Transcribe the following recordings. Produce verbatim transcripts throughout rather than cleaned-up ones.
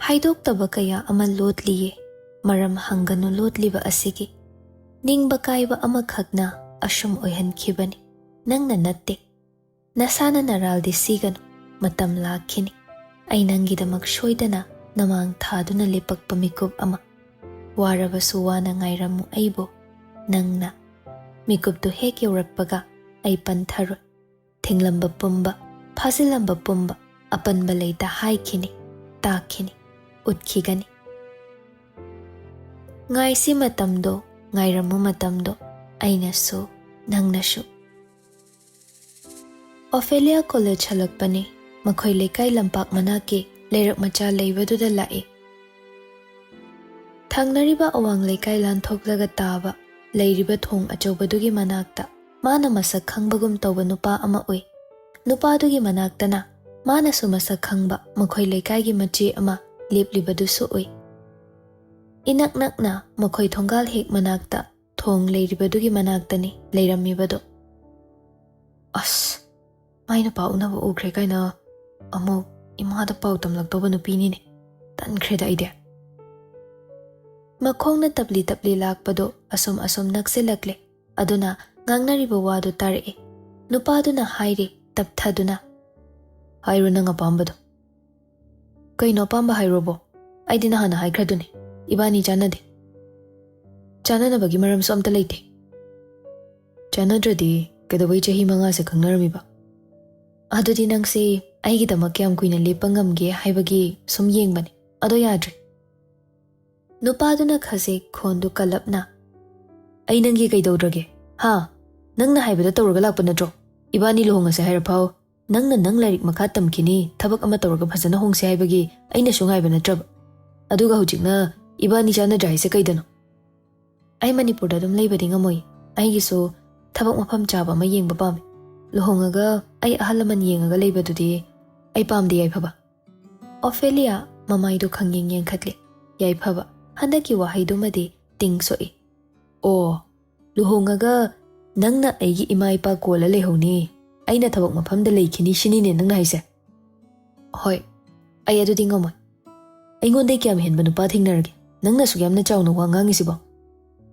ꯍꯥꯏꯗꯣꯛꯇꯕ ꯀꯌꯥ ꯑꯃ ꯂꯣꯠꯂꯤꯌꯦ꯫ ꯃꯔꯝ ꯍꯪꯒꯅꯨ ꯂꯣꯠꯂꯤꯕ ꯑꯁꯤꯒꯤ꯫ ꯅꯤꯡꯕ ꯀꯥꯏꯕ ꯑꯃꯈꯛꯅ ꯑꯁꯨꯝ ꯑꯣꯏꯍꯟꯈꯤꯕꯅꯤ꯫ ꯅꯪꯅ ꯅꯠꯇꯦ꯫ ꯅꯁꯥꯅ ꯅꯔꯥꯜꯗꯤ ꯁꯤꯒꯅꯨ꯫ ꯃꯇꯝ ꯂꯥꯛꯈꯤꯅꯤ꯫ ꯑꯩ ꯅꯪꯒꯤꯗꯃꯛ ꯁꯣꯏꯗꯅ ꯅꯃꯥꯡ ꯊꯥꯗꯨꯅ ꯂꯦꯞꯄꯛꯄ ꯃꯤꯀꯨꯞ ꯑꯃ꯫ ꯋꯥꯔꯕꯁꯨ ꯋꯥꯅ ꯉꯥꯏꯔꯝꯃꯨ ꯑꯩꯕꯨ꯫ ꯅꯪꯅ꯫ ꯃꯤꯀꯨꯞꯇꯨ ꯍꯦꯛ ꯌꯧꯔꯛꯄꯒ ꯑꯩ ꯄꯟꯊꯔꯣꯏ꯫ ꯊꯤꯡꯂꯝꯕ ꯄꯨꯝꯕ, ꯐꯥꯖꯤꯜꯂꯝꯕ ꯄꯨꯝꯕ, ꯑꯄꯟꯕ ꯂꯩꯇ ꯍꯥꯏꯈꯤꯅꯤ, ꯇꯥꯛꯈꯤꯅꯤ, ꯎꯠꯈꯤꯒꯅꯤ꯫ ꯉꯥꯏꯁꯤ ꯃꯇꯝꯗꯣ, ꯉꯥꯏꯔꯝꯃꯨ ꯃꯇꯝꯗꯣ, ꯑꯩꯅꯁꯨ, ꯅꯪꯅꯁꯨ꯫ Ophelia college ꯍꯜꯂꯛꯄꯅꯤ꯫ ꯃꯈꯣꯏ ꯂꯩꯀꯥꯏ ꯂꯝꯄꯥꯛ ꯃꯅꯥꯛꯀꯤ ꯂꯩꯔꯛ ꯃꯆꯥ ꯂꯩꯕꯗꯨꯗ ꯂꯥꯛꯏ꯫ ꯊꯪꯅꯔꯤꯕ ꯑꯋꯥꯡ ꯂꯩꯀꯥꯏ ꯂꯥꯟꯊꯣꯛꯂꯒ ꯇꯥꯕ ꯂꯩꯔꯤꯕ ꯊꯣꯡ ꯑꯆꯧꯕꯗꯨꯒꯤ ꯃꯅꯥꯛꯇ ꯃꯥꯅ ꯃꯁꯛ ꯈꯪꯕꯒꯨꯝ ꯇꯧꯕ ꯅꯨꯄꯥ ꯑꯃ ꯎꯏ꯫ ꯅꯨꯄꯥꯗꯨꯒꯤ ꯃꯅꯥꯛꯇꯅ ꯃꯥꯅꯁꯨ ꯃꯁꯛ ꯈꯪꯕ ꯃꯈꯣꯏ ꯂꯩꯀꯥꯏꯒꯤ ꯃꯆꯦ ꯑꯃ ꯂꯦꯞꯂꯤꯕꯗꯨꯁꯨ ꯎꯏ꯫ ꯏꯅꯛ ꯅꯛꯅ ꯃꯈꯣꯏ ꯊꯣꯡꯒꯥꯜ ꯍꯦꯛ ꯃꯅꯥꯛꯇ ꯊꯣꯡ ꯂꯩꯔꯤꯕꯗꯨꯒꯤ ꯃꯅꯥꯛꯇꯅꯤ ꯂꯩꯔꯝꯃꯤꯕꯗꯨ꯫ "ꯑꯁ, ꯃꯥꯏ ꯅꯨꯄꯥ ꯎꯅꯕ ꯎꯈ꯭ꯔꯦ ꯀꯥꯏꯅ ꯑꯃꯨꯛ ꯏꯃꯥꯗ ꯄꯥꯎ ꯇꯝꯂꯛꯇꯧꯕ ꯅꯨꯄꯤꯅꯤꯅꯦ꯫ ꯇꯟꯈ꯭ꯔꯦꯗ ꯑꯩꯗꯤ꯫" ꯃꯈꯣꯡꯅ ꯇꯞꯂꯤ ꯇꯞꯂꯤ ꯂꯥꯛꯄꯗꯨ ꯑꯁꯨꯝ ꯑꯁꯨꯝ ꯅꯛꯁꯤꯜꯂꯛꯂꯦ꯫ ꯑꯗꯨꯅ ꯉꯥꯡꯅꯔꯤꯕ ꯋꯥꯗꯨ ꯇꯥꯔꯛꯏ꯫ ꯅꯨꯄꯥꯗꯨꯅ ꯍꯥꯏꯔꯤ ꯇꯞꯊꯗꯨꯅ, "ꯍꯥꯏꯔꯣ ꯅꯪ ꯑꯄꯥꯝꯕꯗꯣ꯫" "ꯀꯩꯅꯣ ꯑꯄꯥꯝꯕ ꯍꯥꯏꯔꯣꯕꯣ? ꯑꯩꯗꯤ ꯅꯍꯥꯟꯅ ꯍꯥꯏꯈ꯭ꯔꯗꯨꯅꯤ, ꯏꯕꯥꯅꯤ ꯆꯥꯟꯅꯗꯦ꯫" "ꯆꯥꯟꯅꯅꯕꯒꯤ ꯃꯔꯝꯁꯨ ꯑꯝꯇ ꯂꯩꯇꯦ꯫" "ꯆꯥꯟꯅꯗ꯭ꯔꯗꯤ ꯀꯩꯗꯧꯕꯩ ꯆꯍꯤ ꯃꯉꯥꯁꯦ ꯈꯪꯅꯔꯝꯃꯤꯕ?" "ꯑꯗꯨꯗꯤ ꯅꯪꯁꯦ ꯑꯩꯒꯤꯗꯃꯛ ꯀꯌꯥꯝ ꯀꯨꯏꯅ ꯂꯦꯞꯄ ꯉꯝꯒꯦ ꯍꯥꯏꯕꯒꯤ ꯁꯨꯝ ꯌꯦꯡꯕꯅꯦ꯫ ꯑꯗꯣ ꯌꯥꯗ꯭ꯔꯦ꯫" ꯅꯨꯄꯥꯗꯨꯅ ꯈꯖꯤꯛ ꯈꯣꯟꯗꯨ ꯀꯜꯂꯞꯅ, "ꯑꯩ ꯅꯪꯒꯤ ꯀꯩꯗꯧꯗ꯭ꯔꯒꯦ? ꯍꯥ? ꯅꯪꯅ ꯍꯥꯏꯕꯗ ꯇꯧꯔꯒ ꯂꯥꯛꯄ ꯅꯠꯇ꯭ꯔꯣ? ꯏꯕꯥꯅꯤ ꯂꯨꯍꯣꯡꯉꯁꯦ ꯍꯥꯏꯔ ꯐꯥꯎ꯫ ꯅꯪꯅ ꯅꯪ ꯂꯥꯏꯔꯤꯛ ꯃꯈꯥ ꯇꯝꯈꯤꯅꯤ, ꯊꯕꯛ ꯑꯃ ꯇꯧꯔꯒ ꯐꯖꯅ ꯍꯣꯡꯁꯦ ꯍꯥꯏꯕꯒꯤ ꯑꯩꯅꯁꯨ ꯉꯥꯏꯕ ꯅꯠꯇ꯭ꯔꯕ? ꯑꯗꯨꯒ ꯍꯧꯖꯤꯛꯅ ꯏꯕꯥꯅꯤ ꯆꯥꯟꯅꯗ꯭ꯔꯦ ꯍꯥꯏꯁꯦ ꯀꯩꯗꯅꯣ?" "ꯑꯩ ꯃꯅꯤꯄꯨꯔꯗ ꯑꯗꯨꯝ ꯂꯩꯕꯗꯤ ꯉꯝꯃꯣꯏ꯫ ꯑꯩꯒꯤꯁꯨ ꯊꯕꯛ ꯃꯐꯝ ꯆꯥꯕ ꯑꯃ ꯌꯦꯡꯕ ꯄꯥꯝꯃꯤ꯫ ꯂꯨꯍꯣꯡꯉꯒ ꯑꯩ ꯑꯍꯜ ꯂꯃꯟ ꯌꯦꯡꯉꯒ ꯂꯩꯕꯗꯨꯗꯤ ꯑꯩ ꯄꯥꯝꯗꯦ, ꯌꯥꯏꯐꯕ꯫" ꯑꯣꯐꯦꯂꯤꯌꯥ ꯃꯃꯥꯏꯗꯨ ꯈꯪꯌꯦꯡ ꯌꯦꯡꯈꯠꯂꯤ꯫ ꯌꯥꯏꯐꯕ ꯍꯟꯗꯛꯀꯤ ꯋꯥꯍꯩꯗꯨꯃꯗꯤ ꯇꯤꯡ ꯁꯣꯛꯏ꯫ "ꯑꯣ, ꯂꯨꯍꯣꯡꯉꯒ ꯅꯪꯅ ꯑꯩꯒꯤ ꯏꯃꯥ ꯏꯄꯥ ꯀꯣꯜꯂ ꯂꯩꯍꯧꯅꯤ, ꯑꯩꯅ ꯊꯕꯛ ꯃꯐꯝꯗ ꯂꯩꯈꯤꯅꯤ ꯁꯤꯅꯤꯅꯦ ꯅꯪꯅ ꯍꯥꯏꯁꯦ?" "ꯍꯣꯏ, ꯑꯩ ꯑꯗꯨꯗꯤ ꯉꯝꯃꯣꯏ꯫" ꯑꯩꯉꯣꯟꯗꯩ ꯀꯌꯥꯝ ꯍꯦꯟꯕ ꯅꯨꯄꯥ ꯊꯦꯡꯅꯔꯒꯦ? ꯅꯪꯅ ꯑꯁꯨꯛ ꯌꯥꯝꯅ ꯆꯥꯎꯅ ꯋꯥ ꯉꯥꯡꯉꯤꯁꯤꯕꯣ?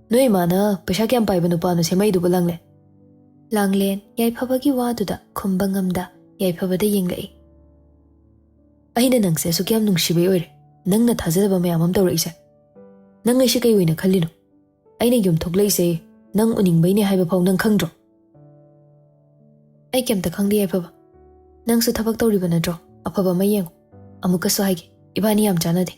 ꯅꯣꯏ ꯏꯃꯥꯅ ꯄꯩꯁꯥ ꯀꯌꯥꯝ ꯄꯥꯏꯕ ꯅꯨꯄꯥꯅꯣ ꯁꯦꯝꯃꯛꯏꯗꯨꯕꯨ, ꯂꯥꯡꯂꯦꯟ? ꯂꯥꯡꯂꯦꯟ ꯌꯥꯏꯐꯕꯒꯤ ꯋꯥꯗꯨꯗ ꯈꯨꯝꯕ ꯉꯝꯗ ꯌꯥꯏꯐꯕꯗ ꯌꯦꯡꯂꯛꯏ꯫ ꯑꯩꯅ ꯅꯪꯁꯦ ꯑꯁꯨꯛ ꯌꯥꯝ ꯅꯨꯡꯁꯤꯕꯩ ꯑꯣꯏꯔꯦ ꯅꯪꯅ ꯊꯥꯖꯗꯕ ꯃꯌꯥꯝ ꯑꯃ ꯇꯧꯔꯛꯏꯁꯦ꯫ ꯅꯪ ꯑꯩꯁꯦ ꯀꯩ ꯑꯣꯏꯅ ꯈꯜꯂꯤꯅꯣ? ꯑꯩꯅ ꯌꯨꯝ ꯊꯣꯛꯂꯛꯏꯁꯦ ꯅꯪ ꯎꯅꯤꯡꯕꯩꯅꯦ ꯍꯥꯏꯕ ꯐꯥꯎ ꯅꯪ ꯈꯪꯗ꯭ꯔꯣ? ꯑꯩ ꯀꯩꯝꯇ ꯈꯪꯗꯦ ꯌꯥꯏꯐꯕ꯫ ꯅꯪꯁꯨ ꯊꯕꯛ ꯇꯧꯔꯤꯕ ꯅꯠꯇ꯭ꯔꯣ? ꯑꯐꯕ ꯑꯃ ꯌꯦꯡꯉꯨ꯫ ꯑꯃꯨꯛꯀꯁꯨ ꯍꯥꯏꯒꯦ, ꯏꯕꯥꯅꯤ ꯌꯥꯝ ꯆꯥꯟꯅꯗꯦ꯫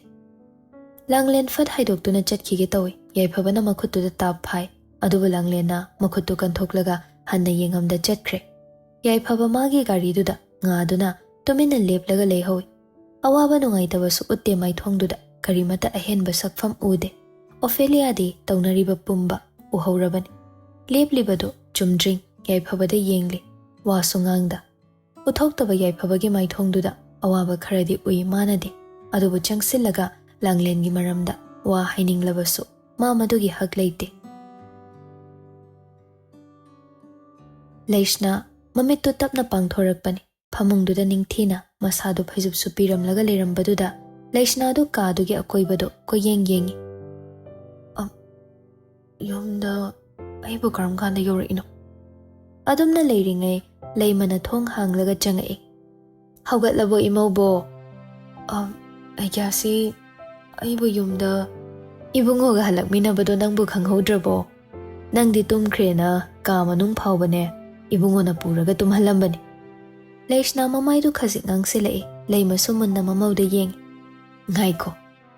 ꯂꯥꯡꯂꯦꯟ ꯐꯠ ꯍꯥꯏꯗꯣꯛꯇꯨꯅ ꯆꯠꯈꯤꯒꯦ ꯇꯧꯏ꯫ ꯌꯥꯏꯐꯕꯅ ꯃꯈꯨꯠꯇꯨꯗ ꯇꯥꯞ ꯐꯥꯏ꯫ ꯑꯗꯨꯕꯨ ꯂꯥꯡꯂꯦꯟꯅ ꯃꯈꯨꯠꯇꯨ ꯀꯟꯊꯣꯛꯂꯒ ꯍꯟꯅ ꯌꯦꯡꯉꯝꯗ ꯆꯠꯈ꯭ꯔꯦ꯫ ꯌꯥꯏꯐꯕ ꯃꯥꯒꯤ ꯒꯥꯔꯤꯗꯨꯗ ꯉꯥꯗꯨꯅ ꯇꯨꯃꯤꯟꯅ ꯂꯦꯞꯂꯒ ꯂꯩꯍꯧꯏ꯫ ꯑꯋꯥꯕ ꯅꯨꯡꯉꯥꯏꯇꯕꯁꯨ ꯎꯠꯇꯦ ꯃꯥꯏꯊꯣꯡꯗꯨꯗ꯫ ꯀꯔꯤꯃꯠꯇ ꯑꯍꯦꯟꯕ ꯁꯛꯐꯝ ꯎꯗꯦ꯫ ꯑꯣꯐꯦꯂꯤꯌꯥꯗꯤ ꯇꯧꯅꯔꯤꯕ ꯄꯨꯝꯕ ꯎꯍꯧꯔꯕꯅꯤ꯫ ꯂꯦꯞꯂꯤꯕꯗꯨ ꯆꯨꯝꯗ꯭ꯔꯤꯡ ꯌꯥꯏꯐꯕꯗ ꯌꯦꯡꯂꯤ꯫ ꯋꯥꯁꯨ ꯉꯥꯡꯗ꯫ ꯎꯊꯣꯛꯇꯕ ꯌꯥꯏꯐꯕꯒꯤ ꯃꯥꯏꯊꯣꯡꯗꯨꯗ ꯑꯋꯥꯕ ꯈꯔꯗꯤ ꯎꯏ ꯃꯥꯅꯗꯤ꯫ ꯑꯗꯨꯕꯨ ꯆꯪꯁꯤꯜꯂꯒ ꯂꯥꯡꯂꯦꯟꯒꯤ ꯃꯔꯝꯗ ꯋꯥ ꯍꯥꯏꯅꯤꯡꯂꯕꯁꯨ ꯃꯥ ꯃꯗꯨꯒꯤ ꯍꯛ ꯂꯩꯇꯦ꯫ ꯂꯩꯁꯅꯥ ꯃꯃꯤꯠꯇꯨ ꯇꯞꯅ ꯄꯥꯡꯊꯣꯔꯛꯄꯅꯤ꯫ ꯐꯃꯨꯡꯗꯨꯗ ꯅꯤꯡꯊꯤꯅ ꯃꯁꯥꯗꯨ ꯐꯩꯖꯨꯞꯁꯨ ꯄꯤꯔꯝꯂꯒ ꯂꯩꯔꯝꯕꯗꯨꯗ ꯂꯩꯁꯅꯥꯗꯨ ꯀꯥꯗꯨꯒꯤ ꯑꯀꯣꯏꯕꯗꯨ ꯀꯣꯏꯌꯦꯡ ꯌꯦꯡꯉꯤ꯫ "ꯑ, ꯌꯨꯝꯗ ꯑꯩꯕꯨ ꯀꯔꯝ ꯀꯥꯟꯗ ꯌꯧꯔꯛꯏꯅꯣ?" ꯑꯗꯨꯝꯅ ꯂꯩꯔꯤꯉꯩ ꯂꯩꯃꯅ ꯊꯣꯡ ꯍꯥꯡꯂꯒ ꯆꯪꯉꯛꯏ꯫ "ꯍꯧꯒꯠꯂꯕꯣ ꯏꯃꯧꯕꯣ?" "ꯑ, ꯑꯩꯒ꯭ꯌꯥꯁꯤ ꯑꯩꯕꯨ ꯌꯨꯝꯗ ꯏꯕꯨꯡꯉꯣꯒ ꯍꯜꯂꯛꯃꯤꯟꯅꯕꯗꯣ ꯅꯪꯕꯨ ꯈꯪꯍꯧꯗ꯭ꯔꯕꯣ? ꯅꯪꯗꯤ ꯇꯨꯝꯈ꯭ꯔꯦꯅ ꯀꯥ ꯃꯅꯨꯡ ꯐꯥꯎꯕꯅꯦ ꯏꯕꯨꯡꯉꯣꯅ ꯄꯨꯔꯒ ꯇꯨꯝꯍꯜꯂꯝꯕꯅꯤ꯫" ꯂꯩꯁꯅꯥ ꯃꯃꯥꯏꯗꯨ ꯈꯖꯤꯛ ꯉꯥꯡꯁꯤꯜꯂꯛꯏ꯫ ꯂꯩꯃꯁꯨ ꯃꯨꯟꯅ ꯃꯃꯧꯗ ꯌꯦꯡꯉꯤ꯫ "ꯉꯥꯏꯈꯣ,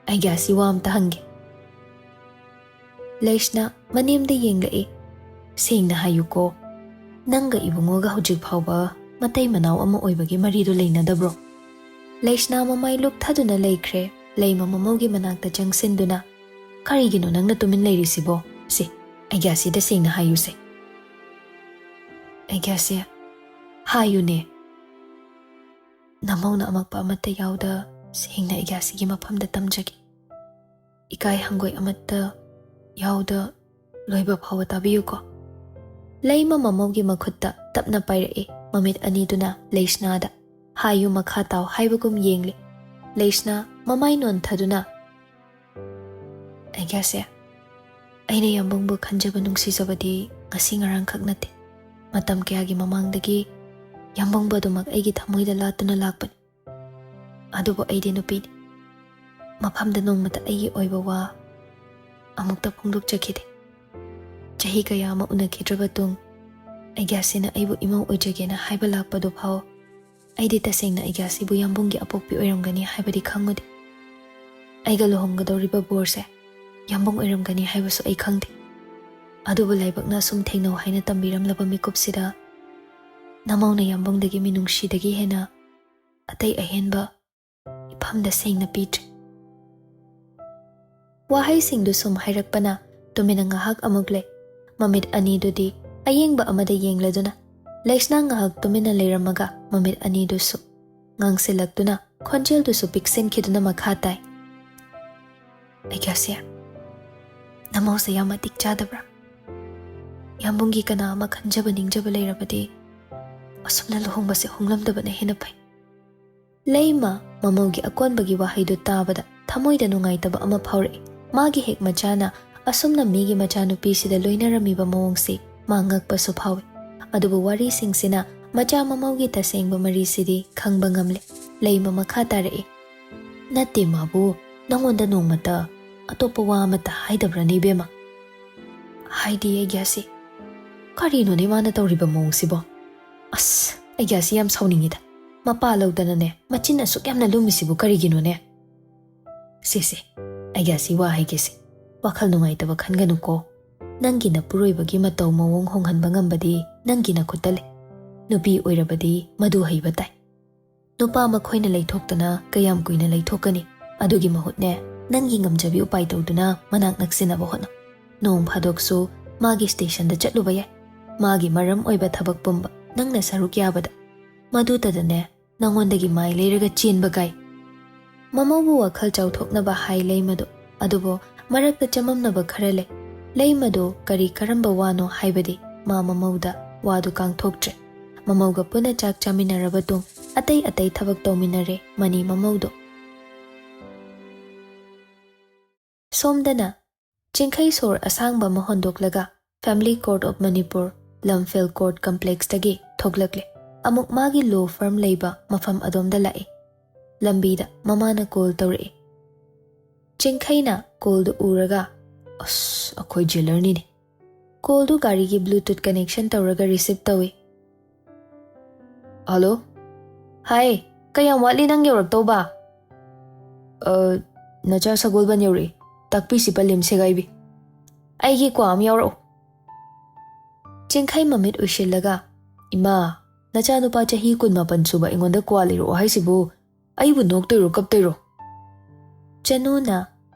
ꯑꯩꯒ꯭ꯌꯥꯁꯤ ꯋꯥ ꯑꯝꯇ ꯍꯪꯒꯦ꯫" ꯂꯩꯁꯅꯥ ꯃꯅꯦꯝꯗ ꯌꯦꯡꯂꯛꯏ꯫ "ꯁꯦꯡꯅ ꯍꯥꯏꯌꯨꯀꯣ, ꯅꯪꯒ ꯏꯕꯨꯡꯉꯣꯒ ꯍꯧꯖꯤꯛ ꯐꯥꯎꯕ ꯃꯇꯩ ꯃꯅꯥꯎ ꯑꯃ ꯑꯣꯏꯕꯒꯤ ꯃꯔꯤꯗꯨ ꯂꯩꯅꯗꯕ꯭ꯔꯣ?" ꯂꯩꯁꯅꯥ ꯃꯃꯥꯏ ꯂꯨꯞꯊꯗꯨꯅ ꯂꯩꯈ꯭ꯔꯦ꯫ ꯂꯩꯃ ꯃꯃꯧꯒꯤ ꯃꯅꯥꯛꯇ ꯆꯪꯁꯤꯟꯗꯨꯅ, "ꯀꯔꯤꯒꯤꯅꯣ ꯅꯪꯅ ꯇꯨꯃꯤꯟ ꯂꯩꯔꯤꯁꯤꯕꯣ? ꯁꯦ, ꯑꯩꯒ꯭ꯌꯥꯁꯤꯗ ꯁꯦꯡꯅ ꯍꯥꯏꯌꯨꯁꯦ꯫" "ꯑꯩꯒ꯭ꯌꯥꯁꯤ ꯍꯥꯏꯌꯨꯅꯦ꯫" "ꯅꯃꯧꯅ ꯑꯃꯛꯄ ꯑꯃꯠꯇ ꯌꯥꯎꯗ ꯁꯦꯡꯅ ꯑꯩꯒ꯭ꯌꯥꯁꯤꯒꯤ ꯃꯐꯝꯗ ꯇꯝꯖꯒꯦ꯫ ꯏꯀꯥꯏ ꯍꯪꯒꯣꯏ ꯑꯃꯠꯇ ꯌꯥꯎꯗ ꯂꯣꯏꯕ ꯐꯥꯎꯕ ꯇꯥꯕꯤꯌꯨꯀꯣ꯫" ꯂꯩꯃ ꯃꯃꯧꯒꯤ ꯃꯈꯨꯠꯇ ꯇꯞꯅ ꯄꯥꯏꯔꯛꯏ꯫ ꯃꯃꯤꯠ ꯑꯅꯤꯗꯨꯅ ꯂꯩꯁꯅꯥꯗ "ꯍꯥꯏꯌꯨ, ꯃꯈꯥ ꯇꯥꯎ" ꯍꯥꯏꯕꯒꯨꯝ ꯌꯦꯡꯂꯤ꯫ ꯂꯩꯁꯅꯥ ꯃꯃꯥꯏ ꯅꯣꯟꯊꯗꯨꯅ, "ꯑꯩꯒ꯭ꯌꯥꯁꯤ, ꯑꯩꯅ ꯌꯥꯝꯕꯨꯡꯕꯨ ꯈꯟꯖꯕ ꯅꯨꯡꯁꯤꯖꯕꯗꯤ ꯉꯁꯤ ꯉꯔꯥꯡꯈꯛ ꯅꯠꯇꯦ꯫ ꯃꯇꯝ ꯀꯌꯥꯒꯤ ꯃꯃꯥꯡꯗꯒꯤ ꯌꯥꯝꯕꯨꯡꯕꯨ ꯑꯗꯨꯃꯛ ꯑꯩꯒꯤ ꯊꯃꯣꯏꯗ ꯂꯥꯠꯇꯨꯅ ꯂꯥꯛꯄꯅꯤ꯫ ꯑꯗꯨꯕꯨ ꯑꯩꯗꯤ ꯅꯨꯄꯤꯅꯤ꯫ ꯃꯐꯝꯗ ꯅꯣꯡꯃꯇ ꯑꯩꯒꯤ ꯑꯣꯏꯕ ꯋꯥ ꯑꯃꯨꯛꯇ ꯐꯣꯡꯗꯣꯛꯆꯈꯤꯗꯦ꯫ ꯆꯍꯤ ꯀꯌꯥ ꯑꯃ ꯎꯅꯈꯤꯗ꯭ꯔꯕ ꯇꯨꯡ ꯑꯩꯒ꯭ꯌꯥꯁꯤꯅ ꯑꯩꯕꯨ ꯏꯃꯧ ꯑꯣꯏꯖꯒꯦꯅ ꯍꯥꯏꯕ ꯂꯥꯛꯄꯗꯨ ꯐꯥꯎ ꯑꯩꯗꯤ ꯇꯁꯦꯡꯅ ꯑꯩꯒ꯭ꯌꯥꯁꯤꯕꯨ ꯌꯥꯝꯕꯨꯡꯒꯤ ꯑꯄꯣꯛꯄꯤ ꯑꯣꯏꯔꯝꯒꯅꯤ ꯍꯥꯏꯕꯗꯤ ꯈꯪꯉꯨꯗꯦ꯫ ꯑꯩꯒ ꯂꯨꯍꯣꯡꯒꯗꯧꯔꯤꯕ ꯕꯣꯔꯁꯦ ꯌꯥꯝꯕꯨꯡ ꯑꯣꯏꯔꯝꯒꯅꯤ ꯍꯥꯏꯕꯁꯨ ꯑꯩ ꯈꯪꯗꯦ꯫ ꯑꯗꯨꯕꯨ ꯂꯥꯏꯕꯛꯅ ꯑꯁꯨꯝ ꯊꯦꯡꯅꯧ ꯍꯥꯏꯅ ꯇꯝꯕꯤꯔꯝꯂꯕ ꯃꯤꯀꯨꯞꯁꯤꯗ ꯅꯃꯧꯅ ꯌꯥꯝꯕꯨꯡꯗꯒꯤ ꯃꯤꯅꯨꯡꯁꯤꯗꯒꯤ ꯍꯦꯟꯅ ꯑꯇꯩ ꯑꯍꯦꯟꯕ ꯏꯐꯝꯗ ꯁꯦꯡꯅ ꯄꯤꯗ꯭ꯔꯦ"꯫ ꯋꯥꯍꯩꯁꯤꯡꯗꯨ ꯁꯨꯝ ꯍꯥꯏꯔꯛꯄꯅ ꯇꯨꯃꯤꯟꯅ ꯉꯥꯏꯍꯥꯛ ꯑꯃꯨꯛ ꯂꯩ꯫ ꯃꯃꯤꯠ ꯑꯅꯤꯗꯨꯗꯤ ꯑꯌꯦꯡꯕ ꯑꯃꯗ ꯌꯦꯡꯂꯗꯨꯅ ꯂꯩꯁꯅꯥ ꯉꯥꯏꯍꯥꯛ ꯇꯨꯃꯤꯟꯅ ꯂꯩꯔꯝꯃꯒ ꯃꯃꯤꯠ ꯑꯅꯤꯗꯨꯁꯨ ꯉꯥꯡꯁꯤꯜꯂꯛꯇꯨꯅ ꯈꯣꯟꯖꯦꯜꯗꯨꯁꯨ ꯄꯤꯛꯁꯤꯟꯈꯤꯗꯨꯅ ꯃꯈꯥ ꯇꯥꯏ꯫ "ꯑꯩꯒ꯭ꯌꯥꯁꯤ, ꯅꯃꯧꯁꯦ ꯌꯥꯝ ꯃꯇꯤꯛ ꯆꯥꯗꯕ꯭ꯔꯥ? ꯌꯥꯝꯕꯨꯡꯒꯤ ꯀꯅꯥ ꯑꯃ ꯈꯟꯖꯕ ꯅꯤꯡꯖꯕ ꯂꯩꯔꯕꯗꯤ ꯑꯁꯨꯝꯅ ꯂꯨꯍꯣꯡꯕꯁꯦ ꯍꯣꯡꯂꯝꯗꯕꯅ ꯍꯦꯟꯅ ꯐꯩ"꯫ ꯂꯩꯃ ꯃꯃꯧꯒꯤ ꯑꯀꯣꯟꯕꯒꯤ ꯋꯥꯍꯩꯗꯨ ꯇꯥꯕꯗ ꯊꯃꯣꯏꯗ ꯅꯨꯡꯉꯥꯏꯇꯕ ꯑꯃ ꯐꯥꯎꯔꯛꯏ꯫ ꯃꯥꯒꯤ ꯍꯦꯛ ꯃꯆꯥꯅ ꯑꯁꯨꯝꯅ ꯃꯤꯒꯤ ꯃꯆꯥꯅꯨꯄꯤꯁꯤꯗ ꯂꯣꯏꯅꯔꯝꯃꯤꯕ ꯃꯑꯣꯡꯁꯤ ꯃꯥ ꯉꯛꯄꯁꯨ ꯐꯥꯎꯏ꯫ ꯑꯗꯨꯕꯨ ꯋꯥꯔꯤꯁꯤꯡꯁꯤꯅ ꯃꯆꯥ ꯃꯃꯧꯒꯤ ꯇꯁꯦꯡꯕ ꯃꯔꯤꯁꯤꯗꯤ ꯈꯪꯕ ꯉꯝꯂꯦ꯫ ꯂꯩꯃ ꯃꯈꯥ ꯇꯥꯔꯛꯏ꯫ "ꯅꯠꯇꯦ ꯃꯥꯕꯨ, ꯅꯪꯉꯣꯟꯗ ꯅꯣꯡꯃꯇ ꯑꯇꯣꯞꯄ ꯋꯥ ꯑꯃꯠꯇ ꯍꯥꯏꯗꯕ꯭ꯔꯅꯦ ꯏꯕꯦꯝꯃ?" "ꯍꯥꯏꯗꯤ ꯑꯩꯒ꯭ꯌꯥꯁꯤ꯫ ꯀꯔꯤꯅꯣꯅꯦ ꯃꯥꯅ ꯇꯧꯔꯤꯕ ꯃꯑꯣꯡꯁꯤꯕꯣ? ꯑꯁ, ꯑꯩꯒ꯭ꯌꯥꯁꯤ ꯌꯥꯝ ꯁꯥꯎꯅꯤꯡꯉꯤꯗ꯫ ꯃꯄꯥ ꯂꯧꯗꯅꯅꯦ ꯃꯆꯤꯟ ꯑꯁꯨꯛ ꯌꯥꯝꯅ ꯂꯨꯝꯃꯤꯁꯤꯕꯨ ꯀꯔꯤꯒꯤꯅꯣꯅꯦ?" "ꯁꯦ ꯁꯦ, ꯑꯩꯒ꯭ꯌꯥꯁꯤ ꯋꯥ ꯍꯥꯏꯒꯦꯁꯦ꯫ ꯋꯥꯈꯜ ꯅꯨꯡꯉꯥꯏꯇꯕ ꯈꯟꯒꯅꯨꯀꯣ꯫ ꯅꯪꯒꯤ ꯅꯄꯨꯔꯣꯏꯕꯒꯤ ꯃꯇꯧ ꯃꯑꯣꯡ ꯍꯣꯡꯍꯟꯕ ꯉꯝꯕꯗꯤ ꯅꯪꯒꯤ ꯅꯈꯨꯠꯇ ꯂꯩ꯫ ꯅꯨꯄꯤ ꯑꯣꯏꯔꯕꯗꯤ ꯃꯗꯨ ꯍꯩꯕ ꯇꯥꯏ꯫ ꯅꯨꯄꯥ ꯃꯈꯣꯏꯅ ꯂꯩꯊꯣꯛꯇꯅ ꯀꯌꯥꯝ ꯀꯨꯏꯅ ꯂꯩꯊꯣꯛꯀꯅꯤ? ꯑꯗꯨꯒꯤ ꯃꯍꯨꯠꯅꯦ, ꯅꯪꯒꯤ ꯉꯝꯖꯕꯤ ꯎꯄꯥꯏ ꯇꯧꯗꯨꯅ ꯃꯅꯥꯛ ꯅꯛꯁꯤꯟꯅꯕ ꯍꯣꯠꯅꯧ꯫ ꯅꯣꯡ ꯐꯥꯗꯣꯛꯁꯨ ꯃꯥꯒꯤ ꯁ꯭ꯇꯦꯁꯟꯗ ꯆꯠꯂꯨꯕ ꯌꯥꯏ꯫ ꯃꯥꯒꯤ ꯃꯔꯝ ꯑꯣꯏꯕ ꯊꯕꯛ ꯄꯨꯝꯕ ꯅꯪꯅ ꯁꯔꯨꯛ ꯌꯥꯕꯗ꯫ ꯃꯗꯨꯇꯗꯅꯦ, ꯅꯉꯣꯟꯗꯒꯤ ꯃꯥꯏ ꯂꯩꯔꯒ ꯆꯦꯟꯕ ꯀꯥꯏ"꯫ ꯃꯃꯧꯕꯨ ꯋꯥꯈꯜ ꯆꯥꯎꯊꯣꯛꯅꯕ ꯍꯥꯏ ꯂꯩꯃꯗꯨ꯫ ꯑꯗꯨꯕꯨ ꯃꯔꯛꯇ ꯆꯃꯝꯅꯕ ꯈꯔ ꯂꯩ꯫ ꯂꯩꯃꯗꯨ ꯀꯔꯤ ꯀꯔꯝꯕ ꯋꯥꯅꯣ ꯍꯥꯏꯕꯗꯤ ꯃꯥ ꯃꯃꯧꯗ ꯋꯥꯗꯨ ꯀꯥꯡꯊꯣꯛꯇ꯭ꯔꯦ꯫ ꯃꯃꯧꯒ ꯄꯨꯟꯅ ꯆꯥꯛ ꯆꯥꯃꯤꯟꯅꯔꯕ ꯇꯨꯡ ꯑꯇꯩ ꯑꯇꯩ ꯊꯕꯛ ꯇꯧꯃꯤꯟꯅꯔꯦ ꯃꯅꯤ ꯃꯃꯧꯗꯨ꯫ ꯁꯣꯝꯗꯅ ꯆꯤꯡꯈꯩ ꯁꯣꯔ ꯑꯁꯥꯡꯕ ꯑꯃ ꯍꯣꯟꯗꯣꯛꯂꯒ Family Court of Manipur, Lamphel Court Complexꯇꯒꯤ ꯊꯣꯛꯂꯛꯂꯦ꯫ ꯑꯃꯨꯛ ꯃꯥꯒꯤ law firm ꯂꯩꯕ ꯃꯐꯝ ꯑꯗꯣꯝꯗ ꯂꯥꯛꯏ꯫ ꯂꯝꯕꯤꯗ ꯃꯃꯥꯅ call ꯇꯧꯔꯛꯏ꯫ ꯆꯤꯡꯈꯩꯅ callꯗꯨ ꯎꯔꯒ, "ꯑꯁ, ꯑꯩꯈꯣꯏ jailerꯅꯤꯅꯦ"꯫ Callꯗꯨ ꯒꯥꯔꯤꯒꯤ Bluetooth connection ꯇꯧꯔꯒ receive ꯇꯧꯏ꯫ "Hello? Hi, ꯀꯌꯥꯝ ꯋꯥꯠꯂꯤ ꯅꯪ ꯌꯧꯔꯛꯇꯧꯕ?" "ꯑ, ꯅꯆꯥ ꯁꯒꯣꯜꯕꯟ ꯌꯧꯔꯛꯏ꯫ ꯇꯥꯛꯄꯤꯁꯤ ꯄꯂꯦꯝ ꯁꯦꯒꯥꯏꯕꯤ꯫ ꯑꯩꯒꯤ ꯀ꯭ꯋꯥ ꯑꯃ ꯌꯥꯎꯔꯛꯑꯣ"꯫ ꯆꯤꯡꯈꯩ ꯃꯃꯤꯠ ꯎꯏꯁꯤꯜꯂꯒ, "ꯏꯃꯥ, ꯅꯆꯥꯅꯨꯄꯥ ꯆꯍꯤ ꯀꯨꯟꯃꯥꯄꯟ ꯁꯨꯕ ꯑꯩꯉꯣꯟꯗ ꯀ꯭ꯋꯥ ꯂꯩꯔꯛꯑꯣ ꯍꯥꯏꯁꯤꯕꯨ ꯑꯩꯕꯨ ꯅꯣꯛꯇꯣꯏꯔꯣ ꯀꯞꯇꯣꯏꯔꯣ?" ꯆꯅꯨꯅ,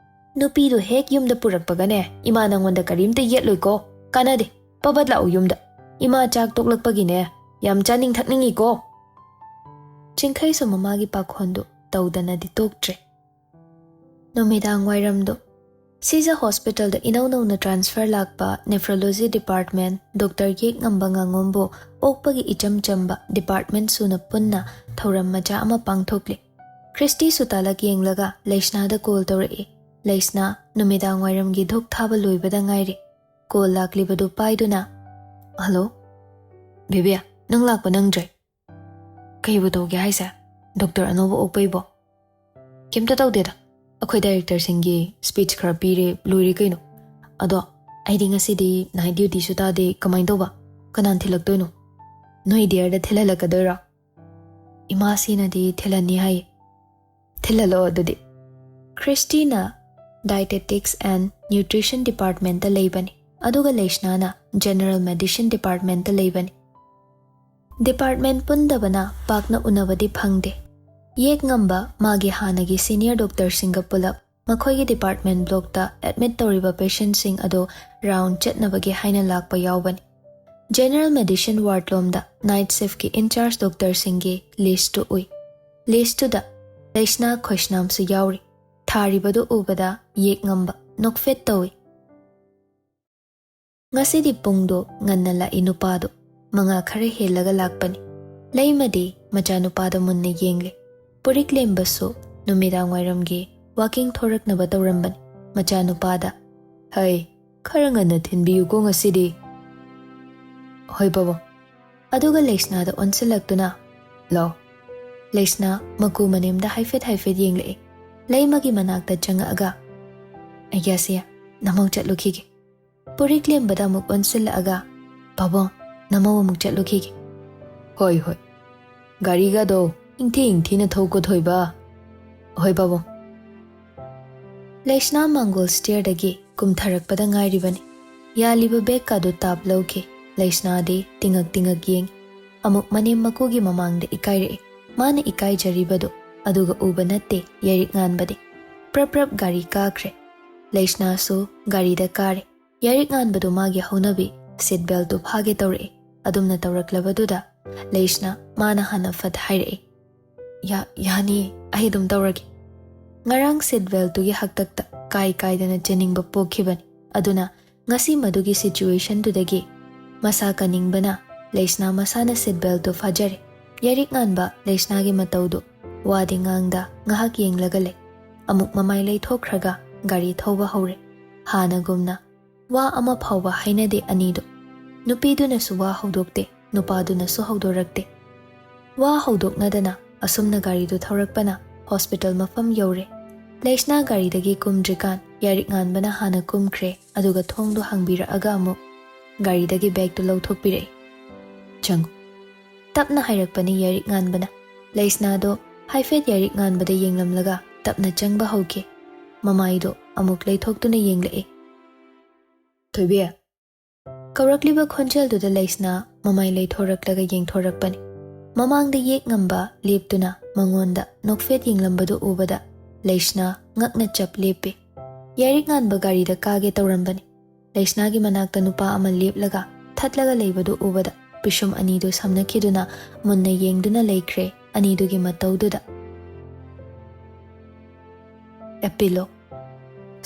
"ꯅꯨꯄꯤꯗꯣ ꯍꯦꯛ ꯌꯨꯝꯗ ꯄꯨꯔꯛꯄꯒꯅꯦ, ꯏꯃꯥ ꯅꯪꯉꯣꯟꯗ ꯀꯔꯤꯝꯇ ꯌꯦꯠꯂꯣꯏꯀꯣ꯫ ꯀꯥꯟꯅꯗꯦ, ꯄꯕꯠ ꯂꯥꯛꯎ ꯌꯨꯝꯗ꯫ ꯏꯃꯥ ꯆꯥꯛ ꯇꯣꯛꯂꯛꯄꯒꯤꯅꯦ, ꯌꯥꯝ ꯆꯥꯅꯤꯡ ꯊꯛꯅꯤꯡꯉꯤꯀꯣ"꯫ ꯆꯤꯡꯈꯩꯁꯨ ꯃꯃꯥꯒꯤ ꯄꯥꯈꯣꯟꯗꯨ ꯇꯧꯗꯅꯗꯤ ꯇꯣꯛꯇ꯭ꯔꯦ꯫ ꯅꯨꯃꯤꯗꯥꯡ ꯋꯥꯏꯔꯝꯗꯣ ꯁꯤꯖ hospitalꯗ ꯏꯅꯧ ꯅꯧꯅ transfer ꯂꯥꯛꯄ nephrology department Doctor ꯌꯦꯛꯉꯝꯕ ꯉꯥꯉꯣꯝꯕꯨ ꯑꯣꯛꯄꯒꯤ ꯏꯆꯝ ꯆꯝꯕ department ꯁꯨꯅ ꯄꯨꯟꯅ ꯊꯧꯔꯝ ꯃꯆꯥ ꯑꯃ ꯄꯥꯡꯊꯣꯛꯂꯤ꯫ ꯈ꯭ꯔꯤꯁꯇꯤꯁꯨ ꯇꯥꯂꯛ ꯌꯦꯡꯂꯒ ꯂꯩꯁꯅꯥꯗ call ꯇꯧꯔꯛꯏ꯫ ꯂꯩꯁꯅꯥ ꯅꯨꯃꯤꯗꯥꯡ ꯋꯥꯏꯔꯝꯒꯤ ꯙꯨꯛ ꯊꯥꯕ ꯂꯣꯏꯕꯗ ꯉꯥꯏꯔꯤ꯫ Call ꯂꯥꯛꯂꯤꯕꯗꯨ ꯄꯥꯏꯗꯨꯅ, "Hello? ꯕꯦꯕꯤ, ꯅꯪ ꯂꯥꯛꯄ ꯅꯪꯗ꯭ꯔꯦ꯫ ꯀꯩꯕꯨ ꯇꯧꯒꯦ ꯍꯥꯏꯁꯦ? Doctor ꯑꯅꯧꯕ ꯑꯣꯛꯄꯩꯕꯣ?" "ꯀꯩꯝꯇ ꯇꯧꯗꯦꯗ, ꯑꯩꯈꯣꯏ directorꯁꯤꯡꯒꯤ speech ꯈꯔ ꯄꯤꯔꯦ, ꯂꯣꯏꯔꯦ ꯀꯩꯅꯣ꯫ ꯑꯗꯣ ꯑꯩꯗꯤ ꯉꯁꯤꯗꯤ night dutyꯁꯨ ꯇꯥꯗꯦ, ꯀꯃꯥꯏꯅ ꯇꯧꯕ? ꯀꯅꯥꯅ ꯊꯤꯜꯂꯛꯇꯣꯏꯅꯣ? ꯅꯣꯏ dearꯗ ꯊꯤꯜꯍꯜꯂꯛꯀꯗꯣꯏꯔꯣ?" "ꯏꯃꯥꯁꯤꯅꯗꯤ ꯊꯤꯜꯍꯟꯅꯤ ꯍꯥꯏ"꯫ "ꯊꯤꯜꯍꯜꯂꯛꯑꯣ ꯑꯗꯨꯗꯤ"꯫ ꯈ꯭ꯔꯤꯁꯇꯤꯅ dietetics and nutrition departmentꯇ ꯂꯩꯕꯅꯤ, ꯑꯗꯨꯒ ꯂꯩꯁꯅꯥꯅ general medicine departmentꯇ ꯂꯩꯕꯅꯤ꯫ Department ꯄꯨꯟꯗꯕꯅ ꯄꯥꯛꯅ ꯎꯅꯕꯗꯤ ꯐꯪꯗꯦ꯫ ꯌꯦꯛꯉꯝꯕ ꯃꯥꯒꯤ ꯍꯥꯟꯅꯒꯤ senior doctorꯁꯤꯡꯒ ꯄꯨꯂꯞ ꯃꯈꯣꯏꯒꯤ department blockꯇ admit ꯇꯧꯔꯤꯕ patientꯁꯤꯡ ꯑꯗꯨ round ꯆꯠꯅꯕꯒꯤ ꯍꯥꯏꯅ ꯂꯥꯛꯄ ꯌꯥꯎꯕꯅꯤ꯫ General medicine ward ꯂꯣꯝꯗ night shiftꯀꯤ in charge doctorꯁꯤꯡꯒꯤ listꯇꯨ ꯎꯏ꯫ Listꯇꯨꯗ ꯂꯩꯁꯅꯥ ꯈꯣꯏꯁꯅꯥꯝꯁꯨ ꯌꯥꯎꯔꯤ꯫ ꯊꯥꯔꯤꯕꯗꯨ ꯎꯕꯗ ꯌꯦꯛꯉꯝꯕ ꯅꯣꯛꯐꯦꯠ ꯇꯧꯏ꯫ ꯉꯁꯤꯗꯤ ꯄꯨꯡꯗꯣ ꯉꯟꯅ ꯂꯥꯛꯏ ꯅꯨꯄꯥꯗꯣ꯫ ꯃꯉꯥ ꯈꯔ ꯍꯦꯜꯂꯒ ꯂꯥꯛꯄꯅꯤ꯫ ꯂꯩꯃꯗꯤ ꯃꯆꯥꯅꯨꯄꯥꯗ ꯃꯨꯟꯅ ꯌꯦꯡꯂꯦ꯫ ꯄꯨꯔꯤꯛꯂꯦꯝꯕꯁꯨ ꯅꯨꯃꯤꯗꯥꯡ ꯋꯥꯏꯔꯝꯒꯤ walking ꯊꯣꯔꯛꯅꯕ ꯇꯧꯔꯝꯕꯅꯤ꯫ ꯃꯆꯥꯅꯨꯄꯥꯗ, "ꯍꯩ, ꯈꯔ ꯉꯟꯅ ꯊꯤꯟꯕꯤꯌꯨꯀꯣ ꯉꯁꯤꯗꯤ꯫" "ꯍꯣꯏ ꯄꯥꯕꯨꯡ꯫" ꯑꯗꯨꯒ ꯂꯩꯁꯅꯥꯗ ꯑꯣꯟꯁꯤꯜꯂꯛꯇꯨꯅ, "ꯂꯥꯎ꯫" ꯂꯩꯁꯅꯥ ꯃꯀꯨ ꯃꯅꯦꯝꯗ ꯍꯥꯏꯐꯦꯠ ꯍꯥꯏꯐꯦꯠ ꯌꯦꯡꯂꯛꯏ꯫ ꯂꯩꯃꯒꯤ ꯃꯅꯥꯛꯇ ꯆꯪꯉꯛꯑꯒ, "ꯑꯩ ꯒ꯭ꯌꯥꯁꯁꯦ ꯅꯃꯧ ꯆꯠꯂꯨꯈꯤꯒꯦ꯫" ꯄꯨꯔꯤꯛ ꯂꯦꯝꯕꯗ ꯑꯃꯨꯛ ꯑꯣꯟꯁꯤꯜꯂꯛꯑꯒ, "ꯄꯥꯕꯨꯡ, ꯅꯃꯧ ꯑꯃꯨꯛ ꯆꯠꯂꯨꯈꯤꯒꯦ꯫" "ꯍꯣꯏ, ꯍꯣꯏ꯫ ꯒꯥꯔꯤꯒꯗꯣ ꯏꯪꯊꯤ ꯏꯪꯊꯤꯅ ꯊꯧꯀꯣ ꯊꯣꯏꯕ꯫" "ꯍꯣꯏ ꯄꯥꯕꯨꯡ꯫" ꯂꯩꯁꯅꯥ ꯃꯥꯡꯒꯣꯜ ꯁ꯭ꯇꯦꯌꯔꯗꯒꯤ ꯀꯨꯝꯊꯔꯛꯄꯗ ꯉꯥꯏꯔꯤꯕꯅꯤ꯫ ꯌꯥꯜꯂꯤꯕ ꯕꯦꯒꯀꯥꯗꯨ ꯇꯥꯞ ꯂꯧꯈꯤ꯫ ꯂꯩꯁꯅꯥꯗꯤ ꯇꯤꯉꯛ ꯇꯤꯉꯛ ꯌꯦꯡꯉꯤ꯫ ꯑꯃꯨꯛ ꯃꯅꯦꯝ ꯃꯀꯨꯒꯤ ꯃꯃꯥꯡꯗ ꯏꯀꯥꯏꯔꯛꯏ꯫ ꯃꯥꯅ ꯏꯀꯥꯏꯖꯔꯤꯕꯗꯨ ꯑꯗꯨꯒ ꯎꯕ ꯅꯠꯇꯦ, ꯌꯥꯏꯔꯤꯛ ꯉꯥꯟꯕꯅꯤ꯫ ꯄ꯭ꯔꯞ ꯄ꯭ꯔꯞ ꯒꯥꯔꯤ ꯀꯥꯈ꯭ꯔꯦ꯫ ꯂꯩꯁꯅꯥꯁꯨ ꯒꯥꯔꯤꯗ ꯀꯥꯔꯦ꯫ ꯌꯥꯏꯔꯤꯛ ꯉꯥꯟꯕꯗꯨ ꯃꯥꯒꯤ ꯍꯧꯅꯕꯤ ꯁꯤꯠ ꯕꯦꯜꯠꯇꯨ ꯐꯥꯒꯦ ꯇꯧꯔꯛꯏ꯫ ꯑꯗꯨꯝꯅ ꯇꯧꯔꯛꯂꯕꯗꯨꯗ ꯂꯩꯁꯅꯥ ꯃꯥꯅ ꯍꯥꯟꯅ ꯐꯠ ꯍꯥꯏꯔꯛꯏ, "ꯌꯥ-, ꯌꯥꯅꯤꯌꯦ, ꯑꯩ ꯑꯗꯨꯝ ꯇꯧꯔꯒꯦ꯫" ꯉꯔꯥꯡ ꯁꯤꯠ ꯕꯦꯜꯠꯇꯨꯒꯤ ꯍꯛꯇꯛꯇ ꯀꯥꯏ ꯀꯥꯏꯗꯅ ꯆꯦꯟꯅꯤꯡꯕ ꯄꯣꯛꯈꯤꯕꯅꯤ꯫ ꯑꯗꯨꯅ ꯉꯁꯤ ꯃꯗꯨꯒꯤ ꯁꯤꯆꯨꯋꯦꯁꯟꯗꯨꯗꯒꯤ ꯃꯁꯥ ꯀꯟꯅꯤꯡꯕꯅ ꯂꯩꯁꯅꯥ ꯃꯁꯥꯅ ꯁꯤꯠ ꯕꯦꯜꯠꯇꯨ ꯐꯥꯖꯔꯦ꯫ ꯌꯥꯏꯔꯤꯛ ꯉꯥꯟꯕ ꯂꯩꯁꯅꯥꯒꯤ ꯃꯇꯧꯗꯨ ꯋꯥꯗꯤ ꯉꯥꯡꯗ ꯉꯥꯏꯍꯥꯛ ꯌꯦꯡꯂꯒ ꯂꯩ꯫ ꯑꯃꯨꯛ ꯃꯃꯥꯏ ꯂꯩꯊꯣꯛꯈ꯭ꯔꯒ ꯒꯥꯔꯤ ꯊꯧꯕ ꯍꯧꯔꯦ꯫ ꯍꯥꯟꯅꯒꯨꯝꯅ ꯋꯥ ꯑꯃ ꯐꯥꯎꯕ ꯍꯥꯏꯅꯗꯦ ꯑꯅꯤꯗꯨ꯫ ꯅꯨꯄꯤꯗꯨꯅꯁꯨ ꯋꯥ ꯍꯧꯗꯣꯛꯇꯦ, ꯅꯨꯄꯥꯗꯨꯅꯁꯨ ꯍꯧꯗꯣꯔꯛꯇꯦ꯫ ꯋꯥ ꯍꯧꯗꯣꯛꯅꯗꯅ ꯑꯁꯨꯝꯅ ꯒꯥꯔꯤꯗꯨ ꯊꯧꯔꯛꯄꯅ ꯍꯣꯁꯄꯤꯇꯥꯜ ꯃꯐꯝ ꯌꯧꯔꯦ꯫ ꯂꯩꯁꯅꯥ ꯒꯥꯔꯤꯗꯒꯤ ꯀꯨꯝꯗ꯭ꯔꯤꯀꯥꯟ ꯌꯥꯏꯔꯤꯛ ꯉꯥꯟꯕꯅ ꯍꯥꯟꯅ ꯀꯨꯝꯈ꯭ꯔꯦ, ꯑꯗꯨꯒ ꯊꯣꯡꯗꯨ ꯍꯥꯡꯕꯤꯔꯛꯑꯒ ꯑꯃꯨꯛ ꯒꯥꯔꯤꯗꯒꯤ ꯕꯦꯒꯇꯨ ꯂꯧꯊꯣꯛꯄꯤꯔꯛꯏ꯫ "ꯆꯪꯉꯨ꯫" ꯇꯞꯅ ꯍꯥꯏꯔꯛꯄꯅꯤ ꯌꯥꯏꯔꯤꯛ ꯉꯥꯟꯕꯅ꯫ ꯂꯩꯁꯅꯥꯗꯣ ꯍꯥꯏꯐꯦꯠ ꯌꯥꯏꯔꯤꯛ ꯉꯥꯟꯕꯗ ꯌꯦꯡꯂꯝꯂꯒ ꯇꯞꯅ ꯆꯪꯕ ꯍꯧꯈꯤ꯫ ꯃꯃꯥꯏꯗꯣ ꯑꯃꯨꯛ ꯂꯩꯊꯣꯛꯇꯨꯅ ꯌꯦꯡꯂꯛꯏ꯫ "ꯊꯣꯏꯕꯤ!" ꯀꯧꯔꯛꯂꯤꯕ ꯈꯣꯟꯖꯦꯜꯗꯨꯗ ꯂꯩꯁꯅꯥ ꯃꯃꯥꯏ ꯂꯩꯊꯣꯔꯛꯂꯒ ꯌꯦꯡꯊꯣꯔꯛꯄꯅꯤ꯫ ꯃꯃꯥꯡꯗ ꯌꯦꯛ ꯉꯝꯕ ꯂꯦꯞꯇꯨꯅ ꯃꯉꯣꯟꯗ ꯅꯣꯛꯐꯦꯠ ꯌꯦꯡꯂꯝꯕꯗꯨ ꯎꯕꯗ ꯂꯩꯁꯅꯥ ꯉꯛꯅ ꯆꯞ ꯂꯦꯞꯄꯤ꯫ ꯌꯥꯏꯔꯤꯛ ꯉꯥꯟꯕ ꯒꯥꯔꯤꯗ ꯀꯥꯒꯦ ꯇꯧꯔꯝꯕꯅꯤ꯫ ꯂꯩꯁꯅꯥꯒꯤ ꯃꯅꯥꯛꯇ ꯅꯨꯄꯥ ꯑꯃ ꯂꯦꯞꯂꯒ ꯊꯠꯂꯒ ꯂꯩꯕꯗꯨ ꯎꯕꯗ ꯄꯤꯁꯨꯝ ꯑꯅꯤꯗꯨ ꯁꯝꯅꯈꯤꯗꯨꯅ ꯃꯨꯟꯅ ꯌꯦꯡꯗꯨꯅ ꯂꯩꯈ꯭ꯔꯦ꯫ ꯑꯅꯤꯗꯨꯒꯤ ꯃꯇꯧꯗꯨꯗ꯫ ꯑꯦꯄꯤꯂꯣꯒ꯫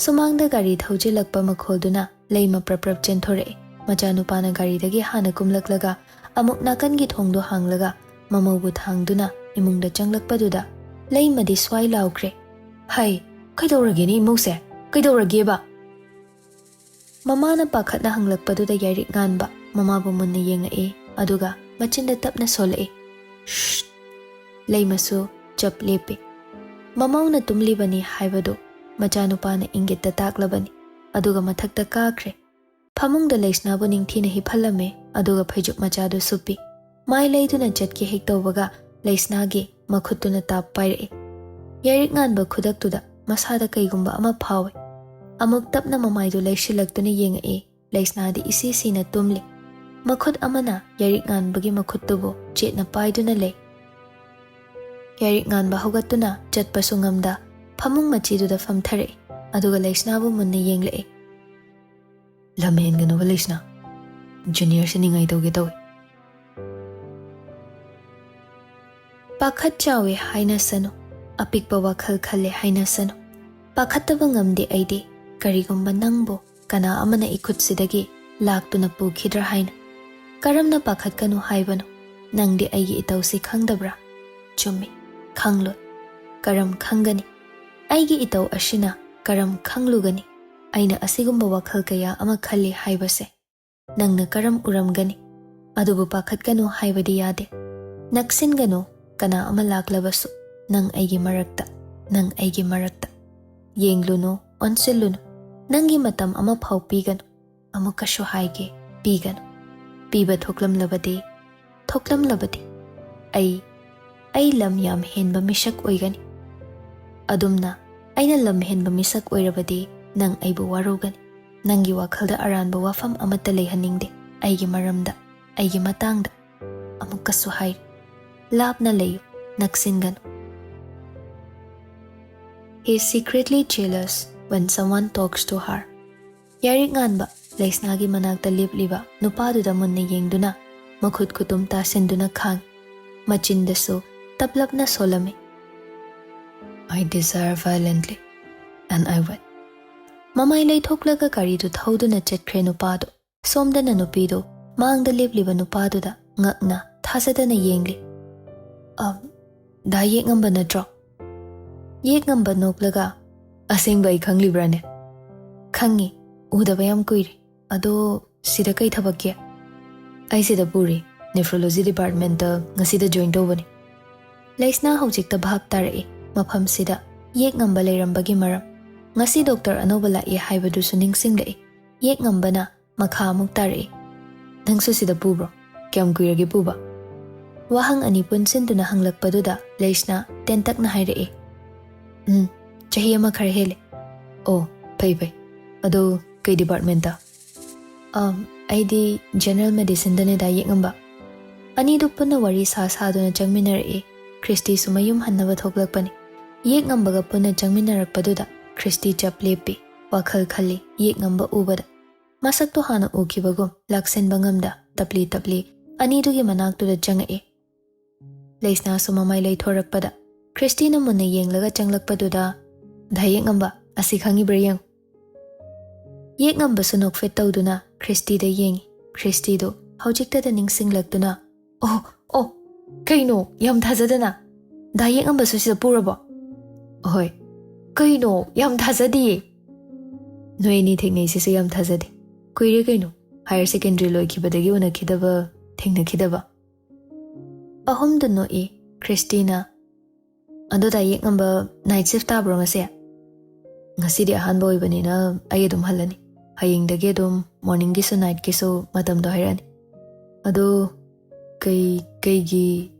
ꯁꯨꯃꯥꯡꯗ ꯒꯥꯔꯤ ꯊꯧꯖꯤꯜꯂꯛꯄ ꯃꯈꯣꯜꯗꯨꯅ ꯂꯩꯃ ꯄ꯭ꯔꯞ ꯄ꯭ꯔꯞ ꯆꯦꯟꯊꯣꯔꯛꯏ꯫ ꯃꯆꯥꯅꯨꯄꯥꯅ ꯒꯥꯔꯤꯗꯒꯤ ꯍꯥꯟꯅ ꯀꯨꯝꯂꯛꯂꯒ ꯑꯃꯨꯛ ꯅꯥꯀꯟꯒꯤ ꯊꯣꯡꯗꯣ ꯍꯥꯡꯂꯒ ꯃꯃꯧꯕꯨ ꯊꯥꯡꯗꯨꯅ ꯏꯃꯨꯡꯗ ꯆꯪꯂꯛꯄꯗꯨꯗ ꯂꯩꯃꯗꯤ ꯁ꯭ꯋꯥꯏ ꯂꯥꯎꯈ꯭ꯔꯦ, "ꯍꯩ, ꯀꯩꯗꯧꯔꯒꯦꯅꯦ ꯏꯃꯧꯁꯦ? "ꯀꯩꯗꯧꯔꯒꯦꯕ?" ꯃꯃꯥꯅ ꯄꯥꯈꯠꯅ ꯍꯪꯂꯛꯄꯗꯨꯗ ꯌꯥꯏꯔꯤꯛ ꯉꯥꯟꯕ ꯃꯃꯥꯕꯨ ꯃꯨꯟꯅ ꯌꯦꯡꯉꯛꯏ, ꯑꯗꯨꯒ ꯃꯆꯤꯟꯗ ꯇꯞꯅ ꯁꯣꯜꯂꯛꯏ, "ꯁ꯭ꯁ!" ꯂꯩꯃꯁꯨ ꯆꯞ ꯂꯦꯞꯄꯤ꯫ ꯃꯃꯧꯅ ꯇꯨꯝꯂꯤꯕꯅꯤ ꯍꯥꯏꯕꯗꯨ ꯃꯆꯥꯅꯨꯄꯥꯅ ꯏꯪꯒꯤꯠꯇ ꯇꯥꯛꯂꯕꯅꯤ, ꯑꯗꯨꯒ ꯃꯊꯛꯇ ꯀꯥꯈ꯭ꯔꯦ꯫ ꯐꯃꯨꯡꯗ ꯂꯩꯁꯅꯥꯕꯨ ꯅꯤꯡꯊꯤꯅ ꯍꯤꯞꯍꯜꯂꯝꯃꯦ, ꯑꯗꯨꯒ ꯐꯩꯖꯨꯞ ꯃꯆꯥꯗꯨ ꯁꯨꯞꯄꯤ꯫ ꯃꯥꯏ ꯂꯩꯗꯨꯅ ꯆꯠꯀꯦ ꯍꯦꯛ ꯇꯧꯕꯒ ꯂꯩꯁꯅꯥꯒꯤ ꯃꯈꯨꯠꯇꯨꯅ ꯇꯥꯞ ꯄꯥꯏꯔꯛꯏ꯫ ꯌꯥꯏꯔꯤꯛ ꯉꯥꯟꯕ ꯈꯨꯗꯛꯇꯨꯗ ꯃꯁꯥꯗ ꯀꯩꯒꯨꯝꯕ ꯑꯃ ꯐꯥꯎꯏ꯫ ꯑꯃꯨꯛ ꯇꯞꯅ ꯃꯃꯥꯏꯗꯨ ꯂꯩꯁꯤꯜꯂꯛꯇꯨꯅ ꯌꯦꯡꯉꯛꯏ꯫ ꯂꯩꯁꯅꯥꯗꯤ ꯏꯁꯤ ꯁꯤꯅ ꯇꯨꯝꯂꯤ꯫ ꯃꯈꯨꯠ ꯑꯃꯅ ꯌꯥꯏꯔꯤꯛ ꯉꯥꯟꯕꯒꯤ ꯃꯈꯨꯠꯇꯨꯕꯨ ꯆꯦꯠꯅ ꯄꯥꯏꯗꯨꯅ ꯂꯩ꯫ ꯌꯥꯏꯔꯤꯛ ꯉꯥꯟꯕ ꯍꯧꯒꯠꯇꯨꯅ ꯆꯠꯄꯁꯨ ꯉꯝꯗ ꯐꯃꯨꯡ ꯃꯆꯤꯗꯨꯗ ꯐꯝꯊꯔꯛꯏ, ꯑꯗꯨꯒ ꯂꯩꯁꯅꯥꯕꯨ ꯃꯨꯟꯅ ꯌꯦꯡꯂꯛꯏ꯫ "ꯂꯝ ꯍꯦꯟꯒꯅꯨꯕ ꯂꯩꯁꯅꯥ, ꯖꯨꯅꯤꯌꯔꯁꯦ ꯅꯤꯡꯉꯥꯏ ꯇꯧꯒꯦ ꯇꯧꯏ꯫" ꯄꯥꯈꯠ ꯆꯥꯎꯏ ꯍꯥꯏꯅꯁꯅꯨ, ꯑꯄꯤꯛꯄ ꯋꯥꯈꯜ ꯈꯜꯂꯦ ꯍꯥꯏꯅꯁꯅꯨ꯫ ꯄꯥꯈꯠꯇꯕ ꯉꯝꯗꯦ ꯑꯩꯗꯤ, ꯀꯔꯤꯒꯨꯝꯕ ꯅꯪꯕꯨ ꯀꯅꯥ ꯑꯃꯅ ꯏꯈꯨꯠꯁꯤꯗꯒꯤ ꯂꯥꯛꯇꯨꯅ ꯄꯨꯈꯤꯗ꯭ꯔꯥ ꯍꯥꯏꯅ꯫ ꯀꯔꯝꯅ ꯄꯥꯈꯠꯀꯅꯨ ꯍꯥꯏꯕꯅꯣ? ꯅꯪꯗꯤ ꯑꯩꯒꯤ ꯏꯇꯧꯁꯤ ꯈꯪꯗꯕ꯭ꯔꯥ? ꯆꯨꯝꯃꯤ, ꯈꯪꯂꯣꯏ꯫ ꯀꯔꯝ ꯈꯪꯒꯅꯤ? ꯑꯩꯒꯤ ꯏꯇꯧ ꯑꯁꯤꯅ ꯀꯔꯝ ꯈꯪꯂꯨꯒꯅꯤ? ꯑꯩꯅ ꯑꯁꯤꯒꯨꯝꯕ ꯋꯥꯈꯜ ꯀꯌꯥ ꯑꯃ ꯈꯜꯂꯤ ꯍꯥꯏꯕꯁꯦ ꯅꯪꯅ ꯀꯔꯝ ꯎꯔꯝꯒꯅꯤ? ꯑꯗꯨꯕꯨ ꯄꯥꯈꯠꯀꯅꯨ ꯍꯥꯏꯕꯗꯤ ꯌꯥꯗꯦ꯫ ꯅꯛꯁꯤꯟꯒꯅꯨ, ꯀꯅꯥ ꯑꯃ ꯂꯥꯛꯂꯕꯁꯨ꯫ ꯅꯪ ꯑꯩꯒꯤ ꯃꯔꯛꯇ, ꯅꯪ ꯑꯩꯒꯤ ꯃꯔꯛꯇ꯫ ꯌꯦꯡꯂꯨꯅꯨ, ꯑꯣꯟꯁꯤꯜꯂꯨꯅꯨ꯫ ꯅꯪꯒꯤ ꯃꯇꯝ ꯑꯃ ꯐꯥꯎ ꯄꯤꯒꯅꯨ꯫ ꯑꯃꯨꯛꯀꯁꯨ ꯍꯥꯏꯒꯦ, ꯄꯤꯒꯅꯨ꯫ ꯄꯤꯕ ꯊꯣꯛꯂꯝꯂꯕꯗꯤ, ꯊꯣꯛꯂꯝꯂꯕꯗꯤ ꯑꯩ, ꯑꯩ ꯂꯝ ꯌꯥꯝ ꯍꯦꯟꯕ ꯃꯤꯁꯛ ꯑꯣꯏꯒꯅꯤ꯫ ꯑꯗꯨꯝꯅ ꯑꯩꯅ ꯂꯝ ꯍꯦꯟꯕ ꯃꯤꯁꯛ ꯑꯣꯏꯔꯕꯗꯤ ꯅꯪ ꯑꯩꯕꯨ ꯋꯥꯔꯧꯒꯅꯤ꯫ ꯅꯪꯒꯤ ꯋꯥꯈꯜꯗ ꯑꯔꯥꯟꯕ ꯋꯥꯐꯝ ꯑꯃꯠꯇ ꯂꯩꯍꯟꯅꯤꯡꯗꯦ ꯑꯩꯒꯤ ꯃꯔꯝꯗ, ꯑꯩꯒꯤ ꯃꯇꯥꯡꯗ꯫ ꯑꯃꯨꯛꯀꯁꯨ ꯍꯥꯏꯔꯤ, ꯂꯥꯞꯅ ꯂꯩꯌꯨ, ꯅꯛꯁꯤꯟꯒꯅꯨ꯫ He is secretly jealous when someone talks to her. ꯌꯥꯏꯔꯤꯛ ꯉꯥꯟꯕ ꯂꯩꯁꯅꯥꯒꯤ ꯃꯅꯥꯛꯇ ꯂꯦꯞꯂꯤꯕ ꯅꯨꯄꯥꯗꯨꯗ ꯃꯨꯟꯅ ꯌꯦꯡꯗꯨꯅ ꯃꯈꯨꯠ ꯈꯨꯇꯨꯝ ꯇꯥꯁꯤꯟꯗꯨꯅ ꯈꯥꯡꯏ꯫ ꯃꯆꯤꯟꯗꯁꯨ ꯇꯞꯂꯞꯅ ꯁꯣꯜꯂꯝꯃꯤ꯫ "I desire violently, and I will." ꯃꯃꯥꯏ ꯂꯩꯊꯣꯛꯂꯒ ꯒꯥꯔꯤꯗꯨ ꯊꯧꯗꯨꯅ ꯆꯠꯈ꯭ꯔꯦ ꯅꯨꯄꯥꯗꯨ꯫ ꯁꯣꯝꯗꯅ ꯅꯨꯄꯤꯗꯨ ꯃꯥꯡꯗ ꯂꯦꯞꯂꯤꯕ ꯅꯨꯄꯥꯗꯨꯗ ꯉꯛꯅ ꯊꯥꯖꯗꯅ ꯌꯦꯡꯂꯤ꯫ "ꯑ, ꯗꯥ ꯌꯦꯛꯉꯝꯕ ꯅꯠꯇ꯭ꯔꯣ?" ꯌꯦꯛꯉꯝꯕ ꯅꯣꯛꯂꯒ, ꯑꯁꯦꯡꯕ ꯑꯩ ꯈꯪꯂꯤꯕ꯭ꯔꯥꯅꯦ? ꯈꯪꯉꯤ, ꯎꯗꯕ ꯌꯥꯝ ꯀꯨꯏꯔꯦ꯫ ꯑꯗꯣ ꯁꯤꯗ ꯀꯩ ꯊꯕꯛꯀꯤ? ꯑꯩ ꯁꯤꯗ ꯄꯨꯔꯤ, nephrology departmentꯇ ꯉꯁꯤꯗ join ꯇꯧꯕꯅꯤ꯫ ꯂꯩꯁꯅꯥ ꯍꯧꯖꯤꯛꯇ ꯚꯥꯞ ꯇꯥꯔꯛꯏ, ꯃꯐꯝꯁꯤꯗ ꯌꯦꯛ ꯉꯝꯕ ꯂꯩꯔꯝꯕꯒꯤ ꯃꯔꯝ꯫ ꯉꯁꯤ doctor ꯑꯅꯧꯕ ꯂꯥꯛꯏ ꯍꯥꯏꯕꯗꯨꯁꯨ ꯅꯤꯡꯁꯤꯡꯂꯛꯏ꯫ ꯌꯦꯛ ꯉꯝꯕꯅ ꯃꯈꯥ ꯑꯃꯨꯛ ꯇꯥꯔꯛꯏ, "ꯅꯪꯁꯨ ꯁꯤꯗ ꯄꯨꯕ꯭ꯔꯣ? ꯀꯌꯥꯝ ꯀꯨꯏꯔꯒꯦ ꯄꯨꯕ?" ꯋꯥꯍꯪ ꯑꯅꯤ ꯄꯨꯟꯁꯤꯟꯗꯨꯅ ꯍꯪꯂꯛꯄꯗꯨꯗ ꯂꯩꯁꯅꯥ ꯇꯦꯟꯇꯛꯅ ꯍꯥꯏꯔꯛꯏ, "ꯎꯝ, ꯆꯍꯤ ꯑꯃ ꯈꯔ ꯍꯦꯜꯂꯦ꯫" "ꯑꯣ, ꯐꯩ ꯐꯩ꯫ ꯑꯗꯣ ꯀꯩ departmentꯇ?" "ꯑꯝ, ꯑꯩꯗꯤ general medicineꯗꯅꯦꯗ, ꯌꯦꯛ ꯉꯝꯕ꯫" ꯑꯅꯤꯗꯨ ꯄꯨꯟꯅ ꯋꯥꯔꯤ ꯁꯥ ꯁꯥꯗꯨꯅ ꯆꯪꯃꯤꯟꯅꯔꯛꯏ꯫ ꯈ꯭ꯔꯤꯁꯇꯤꯁꯨ ꯃꯌꯨꯝ ꯍꯟꯅꯕ ꯊꯣꯛꯂꯛꯄꯅꯤ꯫ ꯌꯦꯛ ꯉꯝꯕꯒ ꯄꯨꯟꯅ ꯆꯪꯃꯤꯟꯅꯔꯛꯄꯗꯨꯗ ꯈ꯭ꯔꯤꯁꯇꯤ ꯆꯞ ꯂꯦꯞꯄꯤ, ꯋꯥꯈꯜ ꯈꯜꯂꯤ꯫ ꯌꯦꯛ ꯉꯝꯕ ꯎꯕꯗ ꯃꯁꯛꯇꯣ ꯍꯥꯟꯅ ꯎꯈꯤꯕꯒꯨꯝ ꯂꯥꯛꯁꯤꯟꯕ ꯉꯝꯗ ꯇꯞꯂꯤ ꯇꯞꯂꯤ ꯑꯅꯤꯗꯨꯒꯤ ꯃꯅꯥꯛꯇꯨꯗ ꯆꯪꯉꯛꯏ꯫ ꯂꯩꯁꯅꯥꯁꯨ ꯃꯃꯥꯏ ꯂꯩꯊꯣꯔꯛꯄꯗ ꯈ꯭ꯔꯤꯁꯇꯤꯅ ꯃꯨꯟꯅ ꯌꯦꯡꯂꯒ ꯆꯪꯂꯛꯄꯗꯨꯗ, "ꯗꯥ ꯌꯦꯛ ꯉꯝꯕ, ꯑꯁꯤ ꯈꯪꯉꯤꯕ꯭ꯔꯥ ꯌꯦꯡꯉꯨ꯫" ꯌꯦꯛ ꯉꯝꯕꯁꯨ ꯅꯣꯛꯐꯦꯠ ꯇꯧꯗꯨꯅ ꯈ꯭ꯔꯤꯁꯇꯤꯗ ꯌꯦꯡꯉꯤ꯫ ꯈ꯭ꯔꯤꯁꯇꯤꯗꯨ ꯍꯧꯖꯤꯛꯇꯗ ꯅꯤꯡꯁꯤꯡꯂꯛꯇꯨꯅ, "ꯑꯣ, ꯑꯣ, ꯀꯩꯅꯣ, ꯌꯥꯝ ꯊꯥꯖꯗꯅ꯫ ꯗꯥ ꯌꯦꯛ ꯉꯝꯕꯁꯨ ꯁꯤꯗ ꯄꯨꯔꯕꯣ?" "ꯍꯣꯏ꯫" "ꯀꯩꯅꯣ, ꯌꯥꯝ ꯊꯥꯖꯗꯤꯌꯦ꯫" "ꯅꯣꯏ ꯑꯅꯤ ꯊꯦꯡꯅꯩꯁꯤꯁꯨ ꯌꯥꯝ ꯊꯥꯖꯗꯦ꯫ ꯀꯨꯏꯔꯦ ꯀꯩꯅꯣ, higher secondary ꯂꯣꯏꯈꯤꯕꯗꯒꯤ ꯎꯅꯈꯤꯗꯕ, ꯊꯦꯡꯅꯈꯤꯗꯕ꯫" ꯑꯍꯨꯝꯗꯨ ꯅꯣꯛꯏ꯫ ꯈ꯭ꯔꯤꯁꯇꯤꯅ, "ꯑꯗꯣ ꯗꯥ ꯌꯦꯛ ꯉꯝꯕ, night shift ꯇꯥꯕ꯭ꯔꯣ ꯉꯁꯤ?" "ꯉꯁꯤꯗꯤ ꯑꯍꯥꯟꯕ ꯑꯣꯏꯕꯅꯤꯅ ꯑꯩ ꯑꯗꯨꯝ ꯍꯜꯂꯅꯤ꯫ ꯍꯌꯦꯡꯗꯒꯤ ꯑꯗꯨꯝ morningꯒꯤꯁꯨ nightꯀꯤꯁꯨ ꯃꯇꯝꯗꯣ ꯍꯥꯏꯔꯛꯑꯅꯤ꯫" "ꯑꯗꯣ ꯀꯩ, ꯀꯩꯒꯤ?"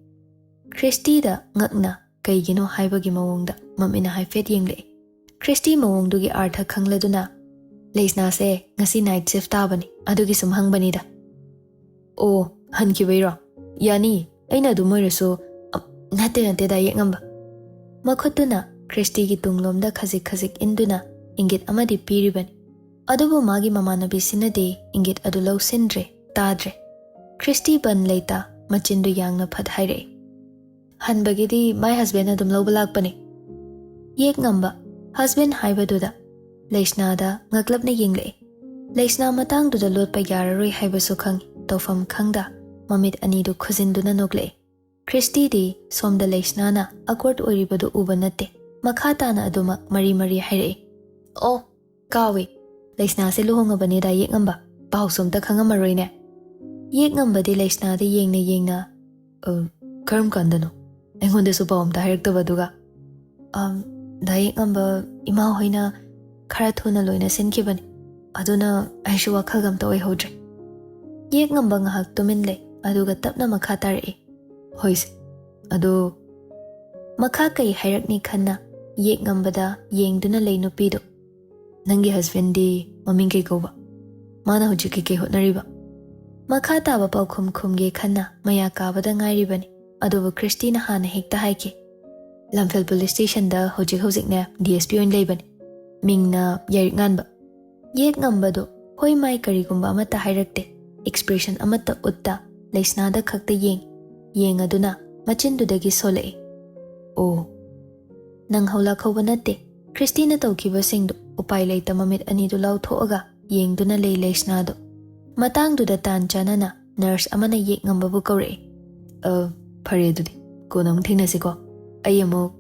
ꯈ꯭ꯔꯤꯁꯇꯤꯗ ꯉꯛꯅ ꯀꯩꯒꯤꯅꯣ ꯍꯥꯏꯕꯒꯤ ꯃꯑꯣꯡꯗ ꯃꯃꯤꯠꯅ ꯍꯥꯏꯐꯦꯠ ꯌꯦꯡꯂꯛꯏ꯫ ꯈ꯭ꯔꯤꯁꯇꯤ ꯃꯑꯣꯡꯗꯨꯒꯤ ꯑꯥꯔꯊ ꯈꯪꯂꯗꯨꯅ, "ꯂꯩꯁꯅꯥꯁꯦ ꯉꯁꯤ night shift ꯇꯥꯕꯅꯤ, ꯑꯗꯨꯒꯤ ꯁꯨꯝ ꯍꯪꯕꯅꯤꯗ꯫" "ꯑꯣ, ꯍꯟꯈꯤꯕꯩꯔꯣ? ꯌꯥꯅꯤ, ꯑꯩꯅ ꯑꯗꯨꯝ ꯑꯣꯏꯔꯁꯨ꯫" "ꯑ, ꯅꯠꯇꯦ, ꯅꯠꯇꯦ, ꯗꯥ ꯌꯦꯛ ꯉꯝꯕ꯫" ꯃꯈꯨꯠꯇꯨꯅ ꯈ꯭ꯔꯤꯁꯇꯤꯒꯤ ꯇꯨꯡꯂꯣꯝꯗ ꯈꯖꯤꯛ ꯈꯖꯤꯛ ꯏꯟꯗꯨꯅ ꯏꯪꯒꯤꯠ ꯑꯃꯗꯤ ꯄꯤꯔꯤꯕꯅꯤ꯫ ꯑꯗꯨꯕꯨ ꯃꯥꯒꯤ ꯃꯃꯥꯟꯅꯕꯤꯁꯤꯅꯗꯤ ꯏꯪꯒꯤꯠ ꯑꯗꯨ ꯂꯧꯁꯤꯟꯗ꯭ꯔꯦ, ꯇꯥꯗ꯭ꯔꯦ꯫ ꯈ꯭ꯔꯤꯁꯇꯤ ꯕꯟ ꯂꯩꯇ ꯃꯆꯤꯟꯗꯨ ꯌꯥꯡꯅ ꯐꯠ ꯍꯥꯏꯔꯛꯏ, "ꯍꯟꯕꯒꯤꯗꯤ my husband ꯑꯗꯨꯝ ꯂꯧꯕ ꯂꯥꯛꯄꯅꯤ꯫" ꯌꯦꯛ ꯉꯝꯕ husband ꯍꯥꯏꯕꯗꯨꯗ ꯂꯩꯁꯅꯥꯗ ꯉꯛꯂꯞꯅ ꯌꯦꯡꯂꯛꯏ꯫ ꯂꯩꯁꯅꯥ ꯃꯇꯥꯡꯗꯨꯗ ꯂꯣꯠꯄ ꯌꯥꯔꯔꯣꯏ ꯍꯥꯏꯕꯁꯨ ꯈꯪꯏ꯫ ꯇꯧꯐꯝ ꯈꯪꯗ ꯃꯃꯤꯠ ꯑꯅꯤꯗꯨ ꯈꯨꯖꯤꯟꯗꯨꯅ ꯅꯣꯛꯂꯛꯏ꯫ ꯈ꯭ꯔꯤꯁꯇꯤꯗꯤ ꯁꯣꯝꯗ ꯂꯩꯁꯅꯥꯅ awkward ꯑꯣꯏꯔꯤꯕꯗꯨ ꯎꯕ ꯅꯠꯇꯦ꯫ ꯃꯈꯥ ꯇꯥꯅ ꯑꯗꯨꯃꯛ ꯃꯔꯤ ꯃꯔꯤ ꯍꯥꯏꯔꯛꯏ꯫ "ꯑꯣ, ꯀꯥꯎꯏ, ꯂꯩꯁꯅꯥꯁꯦ ꯂꯨꯍꯣꯡꯉꯕꯅꯦꯗ ꯌꯦꯛꯉꯝꯕ, ꯄꯥꯎꯁꯨ ꯑꯝꯇ ꯈꯪꯉꯝꯃꯔꯣꯏꯅꯦ?" ꯌꯦꯛꯉꯝꯕꯗꯤ ꯂꯩꯁꯅꯥꯗ ꯌꯦꯡꯅ ꯌꯦꯡꯅ, "ꯑ, ꯀꯔꯝ ꯀꯥꯟꯗꯅꯣ? ꯑꯩꯉꯣꯟꯗꯁꯨ ꯄꯥꯎ ꯑꯝꯇ ꯍꯥꯏꯔꯛꯇꯕ ꯑꯗꯨꯒ?" "ꯑꯝ, ꯗꯥ ꯌꯦꯛꯉꯝꯕ, ꯏꯃꯥ ꯍꯣꯏꯅ ꯈꯔ ꯊꯨꯅ ꯂꯣꯏꯅ ꯁꯤꯟꯈꯤꯕꯅꯤ, ꯑꯗꯨꯅ ꯑꯩꯁꯨ ꯋꯥꯈꯜꯒ ꯑꯝꯇ ꯑꯣꯏꯍꯧꯗ꯭ꯔꯦ꯫" ꯌꯦꯛꯉꯝꯕ ꯉꯥꯏꯍꯥꯛ ꯇꯨꯃꯤꯟ ꯂꯩ, ꯑꯗꯨꯒ ꯇꯞꯅ ꯃꯈꯥ ꯇꯥꯔꯛꯏ꯫ "ꯍꯣꯏꯁꯦ, ꯑꯗꯣ?" ꯃꯈꯥ ꯀꯩ ꯍꯥꯏꯔꯛꯅꯤ ꯈꯟꯅ ꯌꯦꯛꯉꯝꯕꯗ ꯌꯦꯡꯗꯨꯅ ꯂꯩ ꯅꯨꯄꯤꯗꯨ꯫ "ꯅꯪꯒꯤ ꯍꯁꯕꯦꯟꯗꯤ ꯃꯃꯤꯡ ꯀꯩ ꯀꯧꯕ? ꯃꯥꯅ ꯍꯧꯖꯤꯛ ꯀꯩꯀꯩ ꯍꯣꯠꯅꯔꯤꯕ?" ꯃꯈꯥ ꯇꯥꯕ ꯄꯥꯎꯈꯨꯝ ꯈꯨꯝꯒꯦ ꯈꯟꯅ ꯃꯌꯥ ꯀꯥꯕꯗ ꯉꯥꯏꯔꯤꯕꯅꯤ, ꯑꯗꯨꯕꯨ ꯈ꯭ꯔꯤꯁꯇꯤꯅ ꯍꯥꯟꯅ ꯍꯦꯛꯇ ꯍꯥꯏꯈꯤ, "ꯂꯝꯐꯦꯜ ꯄꯨꯂꯤꯁ ꯁ꯭ꯇꯦꯁꯟꯗ ꯍꯧꯖꯤꯛ ꯍꯧꯖꯤꯛꯅꯦ ꯗꯤ ꯑꯦꯁ ꯄꯤ ꯑꯣꯏꯅ ꯂꯩꯕꯅꯤ꯫ ꯃꯤꯡꯅ ꯌꯥꯏꯔꯤꯛ ꯉꯥꯟꯕ꯫" ꯌꯦꯛꯉꯝꯕꯗꯨ ꯍꯣꯏ ꯃꯥꯏ ꯀꯔꯤꯒꯨꯝꯕ ꯑꯃꯠꯇ ꯍꯥꯏꯔꯛꯇꯦ꯫ ꯑꯦꯛꯁꯄ꯭ꯔꯦꯁꯟ ꯑꯃꯠꯇ ꯎꯠꯇ ꯂꯩꯁꯅꯥꯗ ꯈꯛꯇ ꯌꯦꯡ, ꯌꯦꯡꯉꯗꯨꯅ ꯃꯆꯤꯟꯗꯨꯗꯒꯤ ꯁꯣꯜꯂꯛꯏ, "ꯑꯣ, ꯅꯪ ꯍꯧꯂꯥꯛꯍꯧꯕ ꯅꯠꯇꯦ꯫" ꯈ꯭ꯔꯤꯁꯇꯤꯅ ꯇꯧꯈꯤꯕꯁꯤꯡꯗꯨ ꯎꯄꯥꯏ ꯂꯩꯇ ꯃꯃꯤꯠ ꯑꯅꯤꯗꯨ ꯂꯥꯎꯊꯣꯛꯑꯒ ꯌꯦꯡꯗꯨꯅ ꯂꯩ ꯂꯩꯁꯅꯥꯗꯨ꯫ ꯃꯇꯥꯡꯗꯨꯗ ꯇꯥꯟ ꯆꯥꯅꯅ ꯅꯔꯁ ꯑꯃꯅ ꯌꯦꯛꯉꯝꯕꯕꯨ ꯀꯧꯔꯛꯏ꯫ "ꯑ, ꯐꯔꯦ ꯑꯗꯨꯗꯤ, ꯀꯣꯟꯅ ꯑꯃꯨꯛ ꯊꯦꯡꯅꯁꯤꯀꯣ꯫ ꯑꯩ ꯑꯃꯨꯛ..."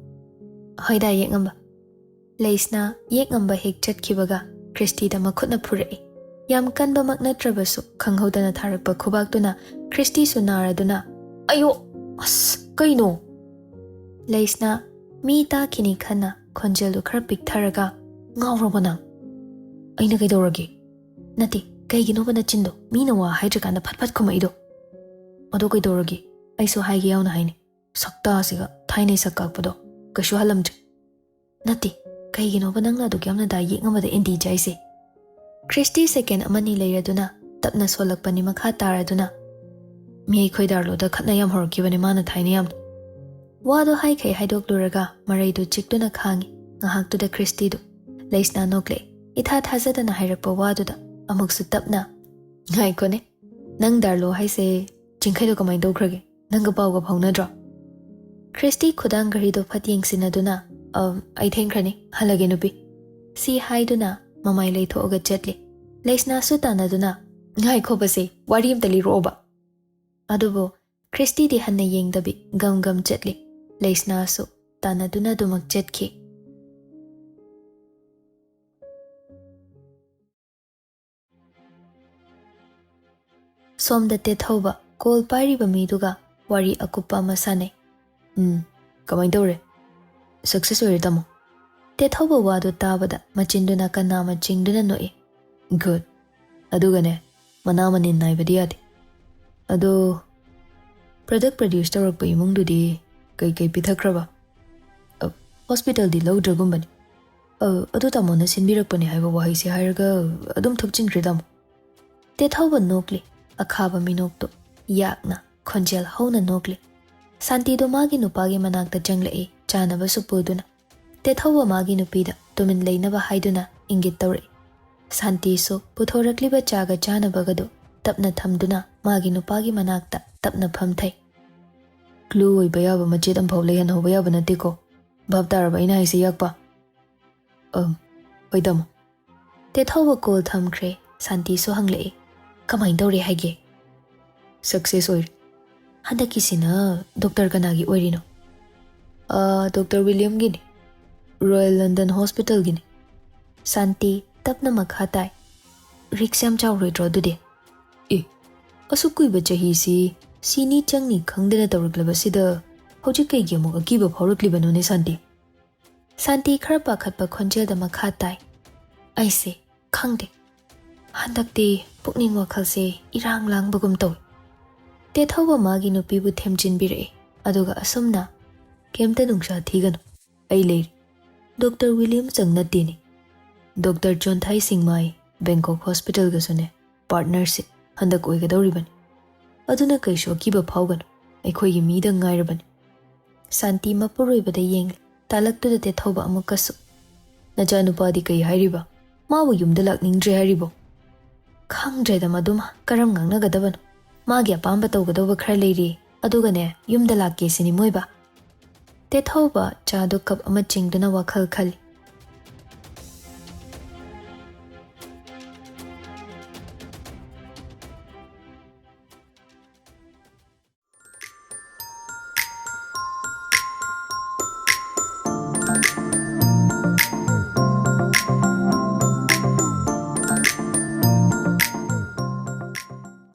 "ꯍꯣꯏꯗ ꯌꯦꯛꯉꯝꯕ꯫" ꯂꯩꯁꯅꯥ ꯌꯦꯛꯉꯝꯕ ꯍꯦꯛ ꯆꯠꯈꯤꯕꯒ ꯈ꯭ꯔꯤꯁꯇꯤꯗ ꯃꯈꯨꯠꯅ ꯐꯨꯔꯛꯏ꯫ ꯌꯥꯝ ꯀꯟꯕꯃꯛ ꯅꯠꯇ꯭ꯔꯕꯁꯨ ꯈꯪꯍꯧꯗꯅ ꯊꯥꯔꯛꯄ ꯈꯨꯕꯥꯛꯇꯨꯅ ꯈ꯭ꯔꯤꯁꯇꯤꯁꯨ ꯅꯥꯔꯗꯨꯅ, "ꯑꯌꯣ! ꯑꯁ, ꯀꯩꯅꯣ?" ꯂꯩꯁꯅꯥ ꯃꯤ ꯇꯥꯈꯤꯅꯤ ꯈꯟꯅ ꯈꯣꯟꯖꯦꯜꯗꯨ ꯈꯔ ꯄꯤꯛꯊꯔꯒ, "ꯉꯥꯎꯔꯕꯣ ꯅꯪ? ꯑꯩꯅ ꯀꯩꯗꯧꯔꯒꯦ? ꯅꯠꯇꯦ, ꯀꯩꯒꯤꯅꯣꯕ ꯅꯆꯤꯟꯗꯣ ꯃꯤꯅ ꯋꯥ ꯍꯥꯏꯗ꯭ꯔꯀꯥꯟꯗ ꯐꯠ ꯐꯠ ꯈꯨꯝꯃꯛꯏꯗꯣ? ꯑꯗꯣ ꯀꯩꯗꯧꯔꯒꯦ? ꯑꯩꯁꯨ ꯍꯥꯏꯒꯦ ꯌꯥꯎꯅ ꯍꯥꯏꯅꯤ꯫ ꯁꯛꯇꯥꯁꯤꯒ ꯊꯥꯏꯅꯩ ꯁꯛ ꯀꯥꯛꯄꯗꯣ ꯀꯩꯁꯨ ꯍꯜꯂꯝꯗ꯭ꯔꯦ꯫ ꯅꯠꯇꯦ, ꯀꯩꯒꯤꯅꯣꯕ ꯅꯪꯅ ꯑꯗꯨꯛ ꯌꯥꯝꯅ ꯗꯥ ꯌꯦꯛꯉꯝꯕꯗ ꯑꯦꯟꯇꯤ ꯆꯥꯏꯁꯦ?" ꯈ꯭ꯔꯤꯁꯇꯤ ꯁꯦꯀꯦꯟ ꯑꯃꯅꯤ ꯂꯩꯔꯗꯨꯅ ꯇꯞꯅ ꯁꯣꯜꯂꯛꯄꯅꯤ ꯃꯈꯥ ꯇꯥꯔꯗꯨꯅ, "ꯃꯤ ꯑꯩꯈꯣꯏ ꯗꯥꯔꯂꯣꯗ ꯈꯠꯅ ꯌꯥꯝ ꯍꯧꯔꯛꯈꯤꯕꯅꯤ ꯃꯥꯅ ꯊꯥꯏꯅ ꯌꯥꯝꯅ꯫" ꯋꯥꯗꯣ ꯍꯥꯏꯈꯩ ꯍꯥꯏꯗꯣꯛꯂꯨꯔꯒ ꯃꯔꯩꯗꯨ ꯆꯤꯛꯇꯨꯅ ꯈꯥꯡꯉꯤ꯫ ꯉꯥꯏꯍꯥꯛꯇꯨꯗ ꯈ꯭ꯔꯤꯁꯇꯤꯗꯨ ꯂꯩꯁꯅꯥ ꯅꯣꯛꯂꯛꯑꯦ꯫ ꯏꯊꯥ ꯊꯥꯖꯗꯅ ꯍꯥꯏꯔꯛꯄ ꯋꯥꯗꯨꯗ ꯑꯃꯨꯛꯁꯨ ꯇꯞꯅ, "ꯉꯥꯏꯈꯣꯅꯦ, ꯅꯪ ꯗꯥꯔꯂꯣ ꯍꯥꯏꯁꯦ ꯆꯤꯡꯈꯩꯗꯣ ꯀꯃꯥꯏꯅ ꯇꯧꯈ꯭ꯔꯒꯦ? ꯅꯪꯒ ꯄꯥꯎꯒ ꯐꯥꯎꯅꯗ꯭ꯔꯣ?" ꯈ꯭ꯔꯤꯁꯇꯤ ꯈꯨꯗꯥꯡ ꯘꯔꯤꯗꯣ ꯐꯠ ꯌꯦꯡꯁꯤꯟꯅꯗꯨꯅ, "ꯑ, ꯑꯩ ꯊꯦꯡꯈ꯭ꯔꯅꯤ, ꯍꯜꯂꯒꯦ ꯅꯨꯄꯤ꯫" ꯁꯤ ꯍꯥꯏꯗꯨꯅ ꯃꯃꯥꯏ ꯂꯩꯊꯣꯛꯑꯒ ꯆꯠꯂꯤ꯫ ꯂꯩꯁꯅꯥꯁꯨ ꯇꯥꯟꯅꯗꯨꯅ, "ꯉꯥꯏꯈꯣꯕꯁꯦ, ꯋꯥꯔꯤ ꯑꯝꯇ ꯂꯤꯔꯛꯑꯣꯕ꯫" ꯑꯗꯨꯕꯨ ꯈ꯭ꯔꯤꯁꯇꯤꯗꯤ ꯍꯟꯅ ꯌꯦꯡꯗꯕꯤ ꯒꯝ ꯒꯝ ꯆꯠꯂꯤ꯫ ꯂꯩꯁꯅꯥꯁꯨ ꯇꯥꯟꯅꯗꯨꯅ ꯑꯗꯨꯃꯛ ꯆꯠꯈꯤ꯫ ꯁꯣꯝꯗ ꯇꯦꯊꯧꯕ ꯀꯣꯜ ꯄꯥꯏꯔꯤꯕ ꯃꯤꯗꯨꯒ ꯋꯥꯔꯤ ꯑꯀꯨꯞꯄ ꯑꯃ ꯁꯥꯟꯅꯩ꯫ "ꯎꯝ, ꯀꯃꯥꯏꯅ ꯇꯧꯔꯦ? ꯁꯛꯁꯦꯁ ꯑꯣꯏꯔꯦ, ꯇꯥꯃꯣ?" ꯇꯦꯊꯧꯕ ꯋꯥꯗꯨ ꯇꯥꯕꯗ ꯃꯆꯤꯟꯗꯨꯅ ꯀꯟꯅ ꯑꯃ ꯆꯤꯡꯗꯨꯅ ꯅꯣꯛꯏ꯫ "ꯒꯨꯗ꯫ ꯑꯗꯨꯒꯅꯦ, ꯃꯅꯥ ꯃꯅꯤꯟ ꯅꯥꯏꯕꯗꯤ ꯌꯥꯗꯦ꯫ ꯑꯗꯣ, ꯄ꯭ꯔꯗꯛ ꯄ꯭ꯔꯗ꯭ꯌꯨꯁ ꯇꯧꯔꯛꯄ ꯏꯃꯨꯡꯗꯨꯗꯤ ꯀꯩꯀꯩ ꯄꯤꯊꯛꯈ꯭ꯔꯕ?" "ꯑ, ꯍꯣꯁꯄꯤꯇꯥꯜꯗꯤ ꯂꯧꯗ꯭ꯔꯒꯨꯝꯕꯅꯤ꯫ ꯑ, ꯑꯗꯨ ꯇꯥꯃꯣꯅ ꯁꯤꯟꯕꯤꯔꯛꯄꯅꯦ ꯍꯥꯏꯕ ꯋꯥꯍꯩꯁꯦ ꯍꯥꯏꯔꯒ ꯑꯗꯨꯝ ꯊꯨꯞꯆꯤꯟꯈ꯭ꯔꯦ, ꯇꯥꯃꯣ꯫" ꯇꯦꯊꯧꯕ ꯅꯣꯛꯂꯤ, ꯑꯈꯥꯕ ꯃꯤꯅꯣꯛꯇꯨ ꯌꯥꯛꯅ, ꯈꯣꯟꯖꯦꯜ ꯍꯧꯅ ꯅꯣꯛꯂꯤ꯫ ꯁꯥꯟꯇꯤꯗꯨ ꯃꯥꯒꯤ ꯅꯨꯄꯥꯒꯤ ꯃꯅꯥꯛꯇ ꯆꯪꯂꯛꯏ, ꯆꯥꯅꯕꯁꯨ ꯄꯨꯗꯨꯅ꯫ ꯇꯦꯊꯧꯕ ꯃꯥꯒꯤ ꯅꯨꯄꯤꯗ ꯇꯨꯃꯤꯟ ꯂꯩꯅꯕ ꯍꯥꯏꯗꯨꯅ ꯏꯪꯒꯤꯠ ꯇꯧꯔꯛꯏ꯫ ꯁꯥꯟꯇꯤꯁꯨ ꯄꯨꯊꯣꯔꯛꯂꯤꯕ ꯆꯥꯒ ꯆꯥꯅꯕꯒꯗꯨ ꯇꯞꯅ ꯊꯝꯗꯨꯅ ꯃꯥꯒꯤ ꯅꯨꯄꯥꯒꯤ ꯃꯅꯥꯛꯇ ꯇꯞꯅ ꯐꯝꯊꯩ꯫ "ꯀ꯭ꯂꯨ ꯑꯣꯏꯕ ꯌꯥꯕ ꯃꯆꯦꯠ ꯑꯃꯐꯥꯎ ꯂꯩꯍꯟꯍꯧꯕ ꯌꯥꯕ ꯅꯠꯇꯦꯀꯣ꯫ ꯚꯥꯞ ꯇꯥꯔꯕ ꯑꯩꯅ ꯍꯥꯏꯁꯦ, ꯌꯥꯛꯄ?" "ꯑꯝ, ꯍꯣꯏ, ꯇꯥꯃꯣ꯫" ꯇꯦꯊꯧꯕ ꯀꯣꯜ ꯊꯝꯈ꯭ꯔꯦ꯫ ꯁꯥꯟꯇꯤꯁꯨ ꯍꯪꯂꯛꯏ, "ꯀꯃꯥꯏꯅ ꯇꯧꯔꯦ ꯍꯥꯏꯒꯦ?" "ꯁꯛꯁꯦꯁ ꯑꯣꯏꯔꯦ꯫" "ꯍꯟꯗꯛꯀꯤꯁꯤꯅ ꯗꯣꯛꯇꯔ ꯀꯅꯥꯒꯤ ꯑꯣꯏꯔꯤꯅꯣ?" "ꯑꯥ, ꯗꯣꯛꯇꯔ ꯋꯤꯂꯤꯌꯝꯒꯤꯅꯤ, ꯔꯣꯌꯦꯜ ꯂꯟꯗꯟ ꯍꯣꯁꯄꯤꯇꯥꯜꯒꯤꯅꯤ꯫" ꯁꯥꯟꯇꯤ ꯇꯞꯅ ꯃꯈꯥ ꯇꯥꯏ, "ꯔꯤꯛꯁ ꯌꯥꯝ ꯆꯥꯎꯔꯣꯏꯗ꯭ꯔꯣ ꯑꯗꯨꯗꯤ?" "ꯑꯦ, ꯑꯁꯨꯛ ꯀꯨꯏꯕ ꯆꯍꯤꯁꯤ ꯁꯤꯅꯤ ꯆꯪꯅꯤ ꯈꯪꯗꯅ ꯇꯧꯔꯛꯂꯕꯁꯤꯗ ꯍꯧꯖꯤꯛ ꯀꯩꯒꯤ ꯑꯃꯨꯛ ꯑꯀꯤꯕ ꯐꯥꯎꯔꯛꯂꯤꯕꯅꯣꯅꯦ, ꯁꯥꯟꯇꯤ?" ꯁꯥꯟꯇꯤ ꯈꯔ ꯄꯥꯈꯠꯄ ꯈꯣꯟꯖꯦꯜꯗ ꯃꯈꯥ ꯇꯥꯏ, "ꯑꯩꯁꯦ ꯈꯪꯗꯦ, ꯍꯟꯗꯛꯇꯤ ꯄꯨꯛꯅꯤꯡ ꯋꯥꯈꯜꯁꯦ ꯏꯔꯥꯡ ꯂꯥꯡꯕꯒꯨꯝ ꯇꯧꯏ꯫" ꯇꯦꯊꯧꯕ ꯃꯥꯒꯤ ꯅꯨꯄꯤꯕꯨ ꯊꯦꯝꯖꯤꯟꯕꯤꯔꯛꯏ, ꯑꯗꯨꯒ ꯑꯁꯨꯝꯅ, "ꯀꯩꯝꯇ ꯅꯨꯡꯁꯥ ꯊꯤꯒꯅꯨ, ꯑꯩ ꯂꯩꯔꯤ꯫ ꯗꯣꯛꯇꯔ ꯋꯤꯂꯤꯌꯝ ꯆꯪ ꯅꯠꯇꯦꯅꯦ, ꯗꯣꯛꯇꯔ ꯆꯣꯟꯊꯥꯏ ꯁꯤꯡꯃꯥꯏ ꯕꯦꯡꯀꯣꯛ ꯍꯣꯁꯄꯤꯇꯥꯜꯒꯁꯨꯅꯦ ꯄꯥꯔꯠꯅꯔꯁꯤꯞ ꯍꯟꯗꯛ ꯑꯣꯏꯒꯗꯧꯔꯤꯕꯅꯤ꯫ ꯑꯗꯨꯅ ꯀꯩꯁꯨ ꯑꯀꯤꯕ ꯐꯥꯎꯒꯅꯨ, ꯑꯩꯈꯣꯏꯒꯤ ꯃꯤꯗꯪ ꯉꯥꯏꯔꯕꯅꯤ꯫" ꯁꯥꯟꯇꯤ ꯃꯄꯨꯔꯣꯏꯕꯗ ꯌꯦꯡꯂꯤ꯫ ꯇꯥꯂꯛꯇꯨꯗ ꯇꯦꯊꯧꯕ ꯑꯃꯨꯛꯀꯁꯨ, "ꯅꯆꯥꯅꯨꯄꯥꯗꯤ ꯀꯩ ꯍꯥꯏꯔꯤꯕ? ꯃꯥꯕꯨ ꯌꯨꯝꯗ ꯂꯥꯛꯅꯤꯡꯗ꯭ꯔꯦ ꯍꯥꯏꯔꯤꯕꯣ?" "ꯈꯪꯗ꯭ꯔꯦꯗ ꯃꯗꯨꯃ ꯀꯔꯝ ꯉꯥꯡꯅꯒꯗꯕꯅꯣ꯫ ꯃꯥꯒꯤ ꯑꯄꯥꯝꯕ ꯇꯧꯒꯗꯧꯕ ꯈꯔ ꯂꯩꯔꯤ, ꯑꯗꯨꯒꯅꯦ ꯌꯨꯝꯗ ꯂꯥꯛꯀꯦ ꯁꯤꯅꯤ ꯃꯣꯏꯕ꯫" ꯇꯦꯊꯧꯕ ꯆꯥꯗꯨ ꯀꯞ ꯑꯃ ꯆꯤꯡꯗꯨꯅ ꯋꯥꯈꯜ ꯈꯜꯂꯤ꯫